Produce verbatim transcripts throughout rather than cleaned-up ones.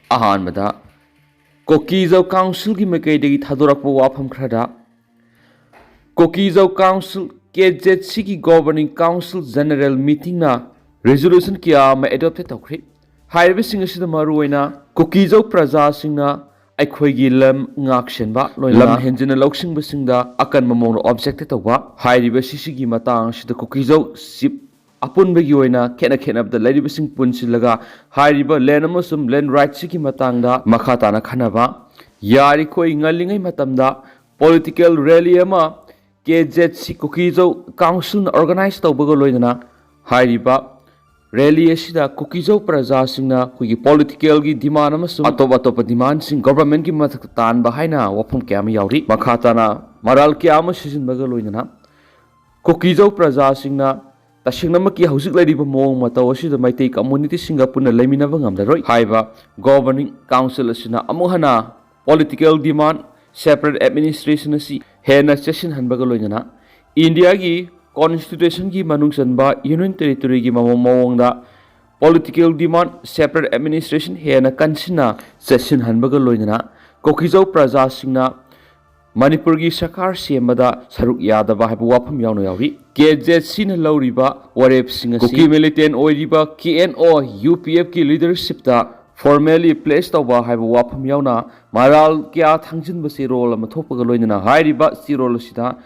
ꯑꯍꯥꯟꯕꯗ, ꯀꯣꯀꯤꯖꯧ ꯀꯥꯎꯟꯁꯤꯜꯒꯤ ꯃꯥꯏꯀꯩꯗꯒꯤ ꯊꯥꯗꯣꯔꯛꯄ ꯋꯥꯐꯝ ꯈꯔꯗ, ꯀꯣꯀꯤꯖꯧ ꯀꯥꯎꯟꯁꯤꯜ, ꯀꯦ ꯖꯦꯠ ꯁꯤꯒꯤ ꯒꯣꯕꯔꯅꯤꯡ ꯀꯥꯎꯟꯁꯤꯜ ꯖꯦꯅꯔꯦꯜ ꯃꯤꯇꯤꯡꯅ ꯔꯤꯖꯣꯂꯨꯁꯟ ꯀꯌꯥ ꯑꯃ ꯑꯦꯗꯣꯞꯇꯦꯠ ꯇꯧꯈ꯭ꯔꯤ꯫ ꯍꯥꯏꯔꯤꯕꯁꯤꯡ ꯑꯁꯤꯗ ꯃꯔꯨꯑꯣꯏꯅ ꯀꯨꯀꯤꯖꯧ ꯄ꯭ꯔꯖꯥꯁꯤꯡꯅ ꯑꯩꯈꯣꯏꯒꯤ ꯂꯝ ꯉꯥꯛ ꯁꯦꯟꯕ, ꯂꯣꯏꯅꯅ ꯂꯝ ꯍꯦꯟꯖꯤꯟꯅ ꯂꯧꯁꯤꯟꯕꯁꯤꯡꯗ ꯑꯀꯟꯕ ꯃꯑꯣꯡꯗ ꯑꯣꯕꯖꯦꯛꯇꯦꯠ ꯇꯧꯕ꯫ ꯍꯥꯏꯔꯤꯕ ꯁꯤꯁꯤꯒꯤ ꯃꯇꯥꯡ ꯑꯁꯤꯗ ꯀꯨꯀꯤꯖꯧ ꯆꯤꯞ ꯑꯄꯨꯟꯕꯒꯤ ꯑꯣꯏꯅ ꯈꯦꯠꯅ ꯈꯦꯠꯅꯕꯗ ꯂꯩꯔꯤꯕꯁꯤꯡ ꯄꯨꯟꯁꯤꯜꯂꯒ ꯍꯥꯏꯔꯤꯕ ꯂꯦꯟ ꯑꯃꯁꯨꯡ ꯂꯦꯟ ꯔꯥꯏꯠꯁꯤꯒꯤ ꯃꯇꯥꯡꯗ ꯃꯈꯥ ꯇꯥꯅ ꯈꯟꯅꯕ꯫ ꯌꯥꯔꯤꯈꯣꯏ ꯉꯜꯂꯤꯉꯩ ꯃꯇꯝꯗ ꯄꯣꯂꯤꯇꯤꯀꯦꯜ ꯔꯦꯂꯤ ꯑꯃ ꯀꯦ ꯖꯦꯠ ꯁꯤ ꯀꯨꯀꯤꯖꯧ ꯀꯥꯎꯟꯁꯤꯜꯅ ꯑꯣꯔꯒꯅꯥꯏꯖ ꯇꯧꯕꯒ ꯂꯣꯏꯅꯅ ꯍꯥꯏꯔꯤꯕ ꯔꯦꯂꯤ ꯑꯁꯤꯗ ꯀꯨꯀꯤꯖꯧ ꯄ꯭ꯔꯖꯥꯁꯤꯡꯅ ꯑꯩꯈꯣꯏꯒꯤ ꯄꯣꯂꯤꯇꯤꯀꯦꯜꯒꯤ ꯗꯤꯃꯥꯟ ꯑꯃꯁꯨꯡ ꯑꯇꯣꯞ ꯑꯇꯣꯞꯄ ꯗꯤꯃꯥꯟꯁꯤꯡ ꯒꯣꯚꯔꯟꯃꯦꯟꯠꯀꯤ ꯃꯊꯛꯇ ꯇꯥꯟꯕ ꯍꯥꯏꯅ ꯋꯥꯐꯝ ꯀꯌꯥ ꯑꯃ ꯌꯥꯎꯔꯤ꯫ ꯃꯈꯥ ꯇꯥꯅ ꯃꯔꯥꯜ ꯀꯌꯥ ꯑꯃ ꯁꯤꯖꯤꯟꯕꯒ ꯂꯣꯏꯅꯅ ꯀꯨꯀꯤꯖꯧ ꯄ꯭ꯔꯖꯥꯁꯤꯡꯅ ꯇꯁꯦꯡꯅꯃꯛꯀꯤ ꯍꯧꯖꯤꯛ ꯂꯩꯔꯤꯕ ꯃꯑꯣꯡ ꯃꯇꯧ ꯑꯁꯤꯗ ꯃꯩꯇꯩ ꯀꯝꯃꯨꯅꯤꯇꯤꯁꯤꯡꯒ ꯄꯨꯟꯅ ꯂꯩꯃꯤꯟꯅꯕ ꯉꯝꯂꯔꯣꯏ꯫ ꯍꯥꯏꯕ ꯒꯣꯚꯔꯅꯤꯡ ꯀꯥꯎꯟꯁꯤꯜ ꯑꯁꯤꯅ ꯑꯃꯨꯛ ꯍꯟꯅ ꯄꯣꯂꯤꯇꯤꯀꯦꯜ ꯗꯤꯃꯥꯟ, ꯁꯦꯄꯔꯦꯠ ꯑꯦꯗꯃꯤꯅꯤꯁꯇ꯭ꯔꯦꯁꯟ ꯑꯁꯤ ꯍꯦꯟꯅ ꯆꯦꯠꯁꯤꯟꯍꯟꯕꯒ ꯂꯣꯏꯅꯅ ꯏꯟꯗꯤꯌꯥꯒꯤ ꯀꯣꯟꯁꯇꯤꯇ꯭ꯌꯨꯁꯟꯒꯤ ꯃꯅꯨꯡ ꯆꯟꯕ ꯌꯨꯅꯤꯌꯟ ꯇꯦꯔꯤꯇꯣꯔꯤꯒꯤ ꯃꯑꯣꯡ-, ꯃꯑꯣꯡꯗ ꯄꯣꯂꯤꯇꯤꯀꯦꯜ ꯗꯤꯃꯥꯟ, ꯁꯦꯄꯔꯦꯠ ꯑꯦꯗꯃꯤꯅꯤꯁꯇ꯭ꯔꯦꯁꯟ ꯍꯦꯟꯅ ꯀꯟꯁꯤꯟꯅ ꯆꯦꯠꯁꯤꯟꯍꯟꯕꯒ ꯂꯣꯏꯅꯅ ꯀꯣꯀꯤꯖꯧ ꯄ꯭ꯔꯖꯥꯁꯤꯡꯅ ꯃꯅꯤꯄꯨꯔꯒꯤ ꯁꯔꯀꯥꯔ ꯁꯦꯝꯕꯗ ꯁꯔꯨꯛ ꯌꯥꯗꯕ ꯍꯥꯏꯕ ꯋꯥꯐꯝ ꯌꯥꯎꯅ ꯌꯥꯎꯔꯤ꯫ ꯀꯦ ꯖꯦꯠ ꯁꯤꯅ ꯂꯧꯔꯤꯕ ꯋꯥꯔꯦꯞꯁꯤꯡ ꯑꯁꯤ ꯀꯨꯀꯤ ꯃꯤꯂꯤꯇꯦꯟ ꯑꯣꯏꯔꯤꯕ ꯀꯦ ꯑꯦꯟ ꯑꯣ, ꯌꯨ ꯄꯤ ꯑꯦꯐꯀꯤ ꯂꯤꯗꯔꯁꯤꯞꯇ ꯐꯣꯔꯃꯦꯂꯤ ꯄ꯭ꯂꯦꯁ ꯇꯧꯕ ꯍꯥꯏꯕ ꯋꯥꯐꯝ ꯌꯥꯎꯅ ꯃꯔꯥꯜ ꯀꯌꯥ ꯊꯥꯡꯖꯤꯟꯕ ꯆꯦꯔꯣꯜ ꯑꯃ ꯊꯣꯛꯄꯒ ꯂꯣꯏꯅꯅ ꯍꯥꯏꯔꯤꯕ ꯆꯦꯔꯣꯜ ꯑꯁꯤꯗ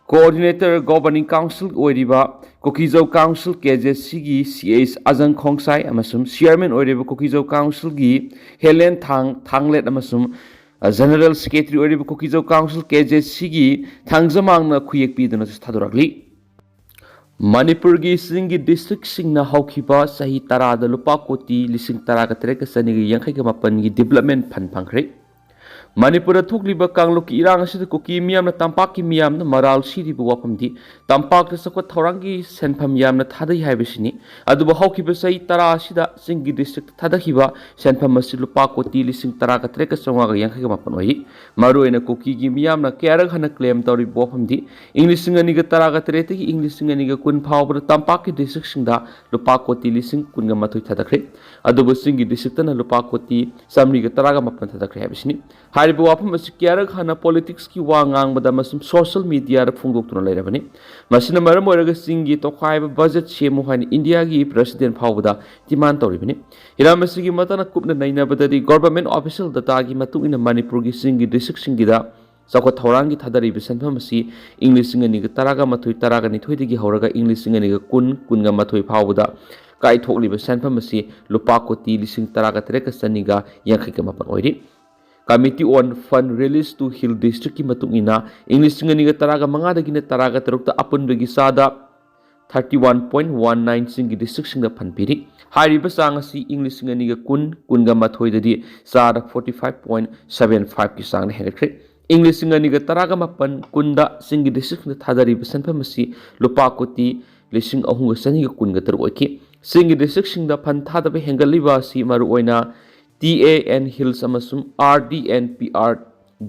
ꯀꯣꯑꯣꯔꯗꯤꯅꯦꯇꯔ ꯒꯣꯚꯔꯅꯤꯡ ꯀꯥꯎꯟꯁꯤꯜ ꯑꯣꯏꯔꯤꯕ ꯀꯨꯀꯤꯖꯧ ꯀꯥꯎꯟꯁꯤꯜ ꯀꯦ ꯖꯦꯠ ꯁꯤꯒꯤ ꯁꯤ ꯑꯩꯆ ꯑꯖꯪ ꯈꯣꯡꯁꯥꯏ ꯑꯃꯁꯨꯡ ꯆꯤꯌꯔꯃꯦꯟ ꯑꯣꯏꯔꯤꯕ ꯀꯨꯀꯤꯖꯧ ꯀꯥꯎꯟꯁꯤꯜꯒꯤ ꯍꯦꯂꯦꯟ ꯊꯥꯡ-, ꯊꯥꯡꯂꯦꯠ ꯑꯃꯁꯨꯡ, ꯑ, ꯖꯦꯅꯔꯦꯜ ꯁꯦꯀ꯭ꯔꯦꯇꯔꯤ ꯑꯣꯏꯔꯤꯕ ꯀꯨꯀꯤꯖꯧ ꯀꯥꯎꯟꯁꯤꯜ ꯀꯦ ꯖꯦꯠ ꯁꯤꯒꯤ ꯊꯥꯡꯖꯃꯥꯡꯅ ꯈꯨꯌꯦꯛ ꯄꯤꯗꯨꯅꯁꯨ ꯊꯥꯗꯣꯔꯛꯂꯤ꯫ ꯃꯅꯤꯄꯨꯔꯒꯤ ꯆꯤꯡꯒꯤ ꯗꯤꯁꯇ꯭ꯔꯤꯛꯁꯤꯡꯅ ꯍꯧꯈꯤꯕ ꯆꯍꯤ ꯇꯔꯥꯗ ꯂꯨꯄꯥ ꯀꯣꯇꯤ ꯂꯤꯁꯤꯡ ꯇꯔꯥꯒ ꯇꯔꯦꯠꯀ ꯆꯅꯤꯒ ꯌꯥꯡꯈꯩꯒ ꯃꯥꯄꯟꯒꯤ ꯗꯤꯕꯦꯂꯞꯃꯦꯟ ꯐꯟ ꯐꯪꯈ꯭ꯔꯦ꯫ ꯃꯅꯤꯄꯨꯔꯗ ꯊꯣꯛꯂꯤꯕ ꯀꯥꯡꯂꯨꯞꯀꯤ ꯏꯔꯥꯡ ꯑꯁꯤꯗ ꯀꯨꯀꯤ ꯃꯤꯌꯥꯝꯅ ꯇꯝꯄꯥꯛꯀꯤ ꯃꯤꯌꯥꯝꯅ ꯃꯔꯥꯜ ꯁꯤꯔꯤꯕ ꯋꯥꯐꯝꯗꯤ ꯇꯝꯄꯥꯛꯇ ꯆꯥꯎꯈꯠ ꯊꯧꯔꯥꯡꯒꯤ ꯁꯦꯟꯐꯝ ꯌꯥꯝꯅ ꯊꯥꯗꯩ ꯍꯥꯏꯕꯁꯤꯅꯤ꯫ ꯑꯗꯨꯕꯨ ꯍꯧꯈꯤꯕ ꯆꯍꯤ ꯇꯔꯥ ꯑꯁꯤꯗ ꯆꯤꯡꯒꯤ ꯗꯤꯁꯇ꯭ꯔꯤꯛꯇ ꯊꯥꯗꯈꯤꯕ ꯁꯦꯟꯐꯝ ꯑꯁꯤ ꯂꯨꯄꯥ ꯀꯣꯇꯤ ꯂꯤꯁꯤꯡ ꯇꯔꯥꯒ ꯇꯔꯦꯠꯀ ꯆꯥꯝꯃꯉꯥꯒ ꯌꯥꯡꯈꯩꯒ ꯃꯥꯄꯟ ꯑꯣꯏꯔꯤ꯫ ꯃꯔꯨꯑꯣꯏꯅ ꯀꯨꯀꯤꯒꯤ ꯃꯤꯌꯥꯝꯅ ꯀꯌꯥꯔꯛ ꯍꯟꯅ ꯀ꯭ꯂꯦꯝ ꯇꯧꯔꯤꯕ ꯋꯥꯐꯝꯗꯤ ꯏꯪ ꯂꯤꯁꯤꯡ ꯑꯅꯤꯒ ꯇꯔꯥꯒ ꯇꯔꯦꯠꯇꯒꯤ ꯏꯪ ꯂꯤꯁꯤꯡ ꯑꯅꯤꯒ ꯀꯨꯟ ꯐꯥꯎꯕꯗ ꯇꯝꯄꯥꯛꯀꯤ ꯗꯤꯁꯇ꯭ꯔꯤꯛꯁꯤꯡꯗ ꯂꯨꯄꯥ ꯀꯣꯇꯤ ꯂꯤꯁꯤꯡ ꯀꯨꯟꯒ ꯃꯥꯊꯣꯏ ꯊꯥꯗꯈ꯭ꯔꯦ꯫ ꯑꯗꯨꯕꯨ ꯆꯤꯡꯒꯤ ꯗꯤꯁꯇ꯭ꯔꯤꯛꯇꯅ ꯂꯨꯄꯥ ꯀꯣꯇꯤ ꯆꯥꯃꯔꯤꯒ ꯇꯔꯥꯒ ꯃꯥꯄꯟ ꯊꯥꯗꯈ꯭ꯔꯦ ꯍꯥꯏꯕꯁꯤꯅꯤ꯫ ꯍꯥꯏꯔꯤꯕ ꯋꯥꯐꯝ ꯑꯁꯤ ꯀꯌꯥꯔꯛ ꯍꯟꯅ ꯄꯣꯂꯤꯇꯤꯛꯁꯀꯤ ꯋꯥ ꯉꯥꯡꯕꯗ ꯑꯃꯁꯨꯡ ꯁꯣꯁꯤꯌꯦꯜ ꯃꯤꯗꯤꯌꯥꯗ ꯐꯣꯡꯗꯣꯛꯇꯨꯅ ꯂꯩꯔꯕꯅꯤ꯫ ꯃꯁꯤꯅ ꯃꯔꯝ ꯑꯣꯏꯔꯒ ꯆꯤꯡꯒꯤ ꯇꯣꯈꯥꯏꯕ ꯕꯖꯦꯠ ꯁꯦꯝꯃꯨ ꯍꯥꯏꯅ ꯏꯟꯗꯤꯌꯥꯒꯤ ꯄ꯭ꯔꯦꯁꯤꯗꯦꯟꯠ ꯐꯥꯎꯕꯗ ꯗꯤꯃꯥꯟ ꯇꯧꯔꯤꯕꯅꯤ꯫ ꯍꯤꯔꯝ ꯑꯁꯤꯒꯤ ꯃꯇꯥꯡꯗ ꯀꯨꯞꯅ ꯅꯩꯅꯕꯗꯗꯤ, ꯒꯣꯚꯔꯟꯃꯦꯟꯠ ꯑꯣꯐꯤꯁꯤꯌꯦꯜ ꯗꯇꯥꯒꯤ ꯃꯇꯨꯡ ꯏꯟꯅ ꯃꯅꯤꯄꯨꯔꯒꯤ ꯆꯤꯡꯒꯤ ꯗꯤꯁꯇ꯭ꯔꯤꯛꯁꯤꯡꯒꯤꯗ ꯆꯥꯎꯈꯠ ꯊꯧꯔꯥꯡꯒꯤ ꯊꯥꯗꯔꯤꯕ ꯁꯦꯟꯐꯝ ꯑꯁꯤ ꯏꯪ ꯂꯤꯁꯤꯡ ꯑꯅꯤꯒ ꯇꯔꯥꯒ ꯃꯥꯊꯣꯏ ꯇꯔꯥꯒ ꯅꯤꯊꯣꯏꯗꯒꯤ ꯍꯧꯔꯒ ꯏꯪ ꯂꯤꯁꯤꯡ ꯑꯅꯤꯒ ꯀꯨꯟ ꯀꯨꯟꯒ ꯃꯥꯊꯣꯏ ꯐꯥꯎꯕꯗ ꯀꯥꯏꯊꯣꯛꯂꯤꯕ ꯁꯦꯟꯐꯝ ꯑꯁꯤ ꯂꯨꯄꯥ ꯀꯣꯇꯤ ꯂꯤꯁꯤꯡ ꯇꯔꯥꯒ ꯇꯔꯦꯠꯀ ꯆꯅꯤꯒ ꯌꯥꯡꯈꯩꯒ ꯃꯥꯄꯟ ꯑꯣꯏꯔꯤ꯫ Committee on Fund Release to Hill Districtꯀꯤ ꯃꯇꯨꯡ ꯏꯟꯅ, ꯏꯪ ꯂꯤꯁꯤꯡ ꯑꯅꯤꯒ ꯇꯔꯥꯒ ꯃꯉꯥꯗꯒꯤꯅ ꯇꯔꯥꯒ ꯇꯔꯨꯛꯇ ꯑꯄꯨꯟꯕꯒꯤ ꯆꯥꯗ thirty one point one nine ꯆꯤꯡꯒꯤ ꯗꯤꯁꯇ꯭ꯔꯤꯛꯁꯤꯡꯗ ꯐꯟ ꯄꯤꯔꯤ꯫ ꯍꯥꯏꯔꯤꯕ ꯆꯥꯡ ꯑꯁꯤ ꯏꯪ ꯂꯤꯁꯤꯡ ꯑꯅꯤꯒ ꯀꯨꯟ ꯀꯨꯟꯒ ꯃꯥꯊꯣꯏꯗꯗꯤ ꯆꯥꯗ forty five point seven fiveꯀꯤ ꯆꯥꯡꯗ ꯍꯦꯟꯒꯠꯈ꯭ꯔꯦ꯫ ꯏꯪ ꯂꯤꯁꯤꯡ ꯑꯅꯤꯒ ꯇꯔꯥꯒ ꯃꯥꯄꯟ ꯀꯨꯟꯗ ꯆꯤꯡꯒꯤ ꯗꯤꯁꯇ꯭ꯔꯤꯛꯁꯤꯡꯗ ꯊꯥꯗꯔꯤꯕ ꯁꯦꯟꯐꯝ ꯑꯁꯤ ꯂꯨꯄꯥ ꯀꯣꯇꯤ ꯂꯤꯁꯤꯡ ꯑꯍꯨꯝꯒ ꯆꯅꯤꯒ ꯀꯨꯟꯒ ꯇꯔꯨꯛ ꯑꯣꯏꯈꯤ꯫ ꯆꯤꯡꯒꯤ ꯗꯤꯁꯇ꯭ꯔꯤꯛꯁꯤꯡꯗ ꯐꯟ ꯊꯥꯗꯕ ꯍꯦꯟꯒꯠꯂꯤꯕ ꯑꯁꯤ ꯃꯔꯨꯑꯣꯏꯅ T A N Hills ꯑꯃꯁꯨꯡ R D and P R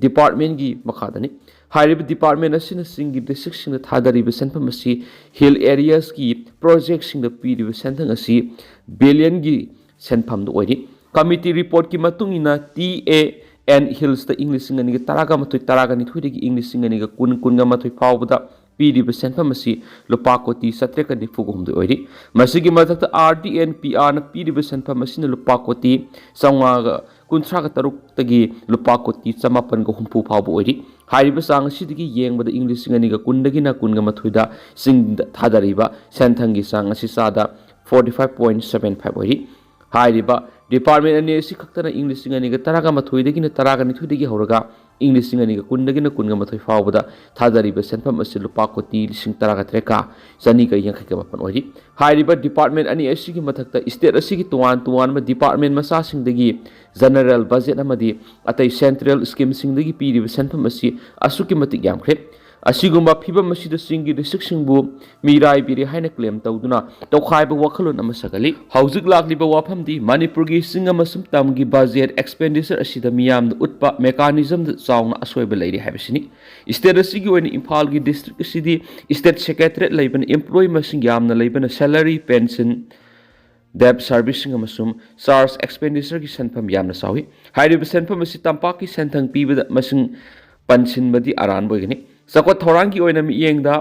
departmentꯀꯤ ꯃꯈꯥꯗꯅꯤ꯫ ꯍꯥꯏꯔꯤꯕ department ꯑꯁꯤꯅ ꯆꯤꯡꯒꯤ ꯗꯤꯁꯇ꯭ꯔꯤꯛꯁꯤꯡꯗ ꯊꯥꯗꯔꯤꯕ ꯁꯦꯟꯐꯝ ꯑꯁꯤ ꯍꯤꯜ ꯑꯦꯔꯤꯌꯥꯁꯀꯤ ꯄ꯭ꯔꯣꯖꯦꯛꯁꯤꯡꯗ ꯄꯤꯔꯤꯕ ꯁꯦꯟꯊꯪ ꯑꯁꯤ ꯕꯤꯂꯤꯌꯟꯒꯤ ꯁꯦꯟꯐꯝꯗ ꯑꯣꯏꯔꯤ꯫ Committee reportꯀꯤ ꯃꯇꯨꯡ ꯏꯟꯅ, T A N Hillsꯇ ꯏꯪ ꯂꯤꯁꯤꯡ ꯑꯅꯤꯒ ꯇꯔꯥꯒ ꯃꯥꯊꯣꯏ ꯇꯔꯥꯒ ꯅꯤꯊꯣꯏꯗꯒꯤ ꯏꯪ ꯂꯤꯁꯤꯡ ꯑꯅꯤꯒ ꯀꯨꯟ ꯀꯨꯟꯒ ꯃꯥꯊꯣꯏ ꯐꯥꯎꯕꯗ ꯄꯤꯔꯤꯕ ꯁꯦꯟꯐꯝ ꯑꯁꯤ ꯂꯨꯄꯥ ꯀꯣꯇꯤ ꯆꯥꯇ꯭ꯔꯦꯠꯀ ꯅꯤꯐꯨꯒ ꯍꯨꯝꯗꯣꯏ ꯑꯣꯏꯔꯤ꯫ ꯃꯁꯤꯒꯤ ꯃꯊꯛꯇ, R D and P Rꯅ ꯄꯤꯔꯤꯕ ꯁꯦꯟꯐꯝ ꯑꯁꯤꯅ ꯂꯨꯄꯥ ꯀꯣꯇꯤ ꯆꯥꯝꯃꯉꯥꯒ ꯀꯨꯟꯊ꯭ꯔꯥꯒ ꯇꯔꯨꯛꯇꯒꯤ ꯂꯨꯄꯥ ꯀꯣꯇꯤ ꯆꯃꯥꯄꯟꯒ ꯍꯨꯝꯐꯨ ꯐꯥꯎꯕ ꯑꯣꯏꯔꯤ꯫ ꯍꯥꯏꯔꯤꯕ ꯆꯥꯡ ꯑꯁꯤꯗꯒꯤ ꯌꯦꯡꯕꯗ, ꯏꯪ ꯂꯤꯁꯤꯡ ꯑꯅꯤꯒ ꯀꯨꯟꯗꯒꯤꯅ ꯀꯨꯟꯒ ꯃꯥꯊꯣꯏꯗ ꯆꯤꯡꯗ ꯊꯥꯗꯔꯤꯕ ꯁꯦꯟꯊꯪꯒꯤ ꯆꯥꯡ ꯑꯁꯤ ꯆꯥꯗ forty five point seven five ꯑꯣꯏꯔꯤ꯫ ꯍꯥꯏꯔꯤꯕ Department ꯑꯅꯤ ꯑꯁꯤ ꯈꯛꯇꯅ ꯏꯪ ꯂꯤꯁꯤꯡ ꯑꯅꯤꯒ ꯇꯔꯥꯒ ꯃꯥꯊꯣꯏꯗꯒꯤꯅ ꯇꯔꯥꯒ ꯅꯤꯊꯣꯏꯗꯒꯤ ꯍꯧꯔꯒ ꯏꯪ ꯂꯤꯁꯤꯡ ꯑꯅꯤꯒ ꯀꯨꯟꯗꯒꯤꯅ ꯀꯨꯟꯒ ꯃꯥꯊꯣꯏ ꯐꯥꯎꯕꯗ ꯊꯥꯗꯔꯤꯕ ꯁꯦꯟꯐꯝ ꯑꯁꯤ ꯂꯨꯄꯥ ꯀꯣꯇꯤ ꯂꯤꯁꯤꯡ ꯇꯔꯥꯒ ꯇꯔꯦꯠꯀ ꯆꯅꯤꯒ ꯌꯥꯡꯈꯩꯒ ꯃꯥꯄꯟ ꯑꯣꯏꯔꯤ꯫ ꯍꯥꯏꯔꯤꯕ department ꯑꯅꯤ ꯑꯁꯤꯒꯤ ꯃꯊꯛꯇ state ꯑꯁꯤꯒꯤ ꯇꯣꯉꯥꯟ ꯇꯣꯉꯥꯟꯕ department ꯃꯆꯥꯁꯤꯡꯗꯒꯤ general budget ꯑꯃꯗꯤ ꯑꯇꯩ central schemeꯁꯤꯡꯗꯒꯤ ꯄꯤꯔꯤꯕ ꯁꯦꯟꯐꯝ ꯑꯁꯤ ꯑꯁꯨꯛꯀꯤ ꯃꯇꯤꯛ ꯌꯥꯝꯈ꯭ꯔꯦ꯫ ꯑꯁꯤꯒꯨꯝꯕ ꯐꯤꯕꯝ ꯑꯁꯤꯗ ꯆꯤꯡꯒꯤ districtꯁꯤꯡꯕꯨ ꯃꯤꯔꯥꯏꯕꯤꯔꯦ ꯍꯥꯏꯅ claim ꯇꯧꯗꯨꯅ ꯇꯧꯈꯥꯏꯕ ꯋꯥꯈꯜꯂꯣꯟ ꯑꯃ ꯁꯥꯒꯠꯂꯤ꯫ ꯍꯧꯖꯤꯛ ꯂꯥꯛꯂꯤꯕ ꯋꯥꯐꯝꯗꯤ ꯃꯅꯤꯄꯨꯔꯒꯤ ꯆꯤꯡ ꯑꯃꯁꯨꯡ ꯇꯝꯒꯤ budget expenditure ꯑꯁꯤꯗ ꯃꯤꯌꯥꯝꯗ ꯎꯠꯄ mechanismꯗ ꯆꯥꯎꯅ ꯑꯁꯣꯏꯕ ꯂꯩꯔꯤ ꯍꯥꯏꯕꯁꯤꯅꯤ꯫ State ꯑꯁꯤꯒꯤ ꯑꯣꯏꯅ ꯏꯝꯐꯥꯜꯒꯤ district ꯑꯁꯤꯗꯤ state secretariat ꯂꯩꯕꯅ, employee ꯃꯁꯤꯡ ꯌꯥꯝꯅ ꯂꯩꯕꯅ, salary, pension, debt serviceꯁꯤꯡ ꯑꯃꯁꯨꯡ charge expenditure ꯒꯤ ꯁꯦꯟꯐꯝ ꯌꯥꯝꯅ ꯆꯥꯎꯏ꯫ ꯍꯥꯏꯔꯤꯕ ꯁꯦꯟꯐꯝ ꯑꯁꯤ ꯇꯝꯄꯥꯛꯀꯤ ꯁꯦꯟꯊꯪ ꯄꯤꯕꯗ ꯃꯁꯤꯡ ꯄꯟꯁꯤꯟꯕꯗꯤ ꯑꯔꯥꯟꯕ ꯑꯣꯏꯒꯅꯤ꯫ ꯆꯥꯎꯈꯠ ꯊꯧꯔꯥꯡꯒꯤ ꯑꯣꯏꯅ ꯃꯤꯠꯌꯦꯡꯗ,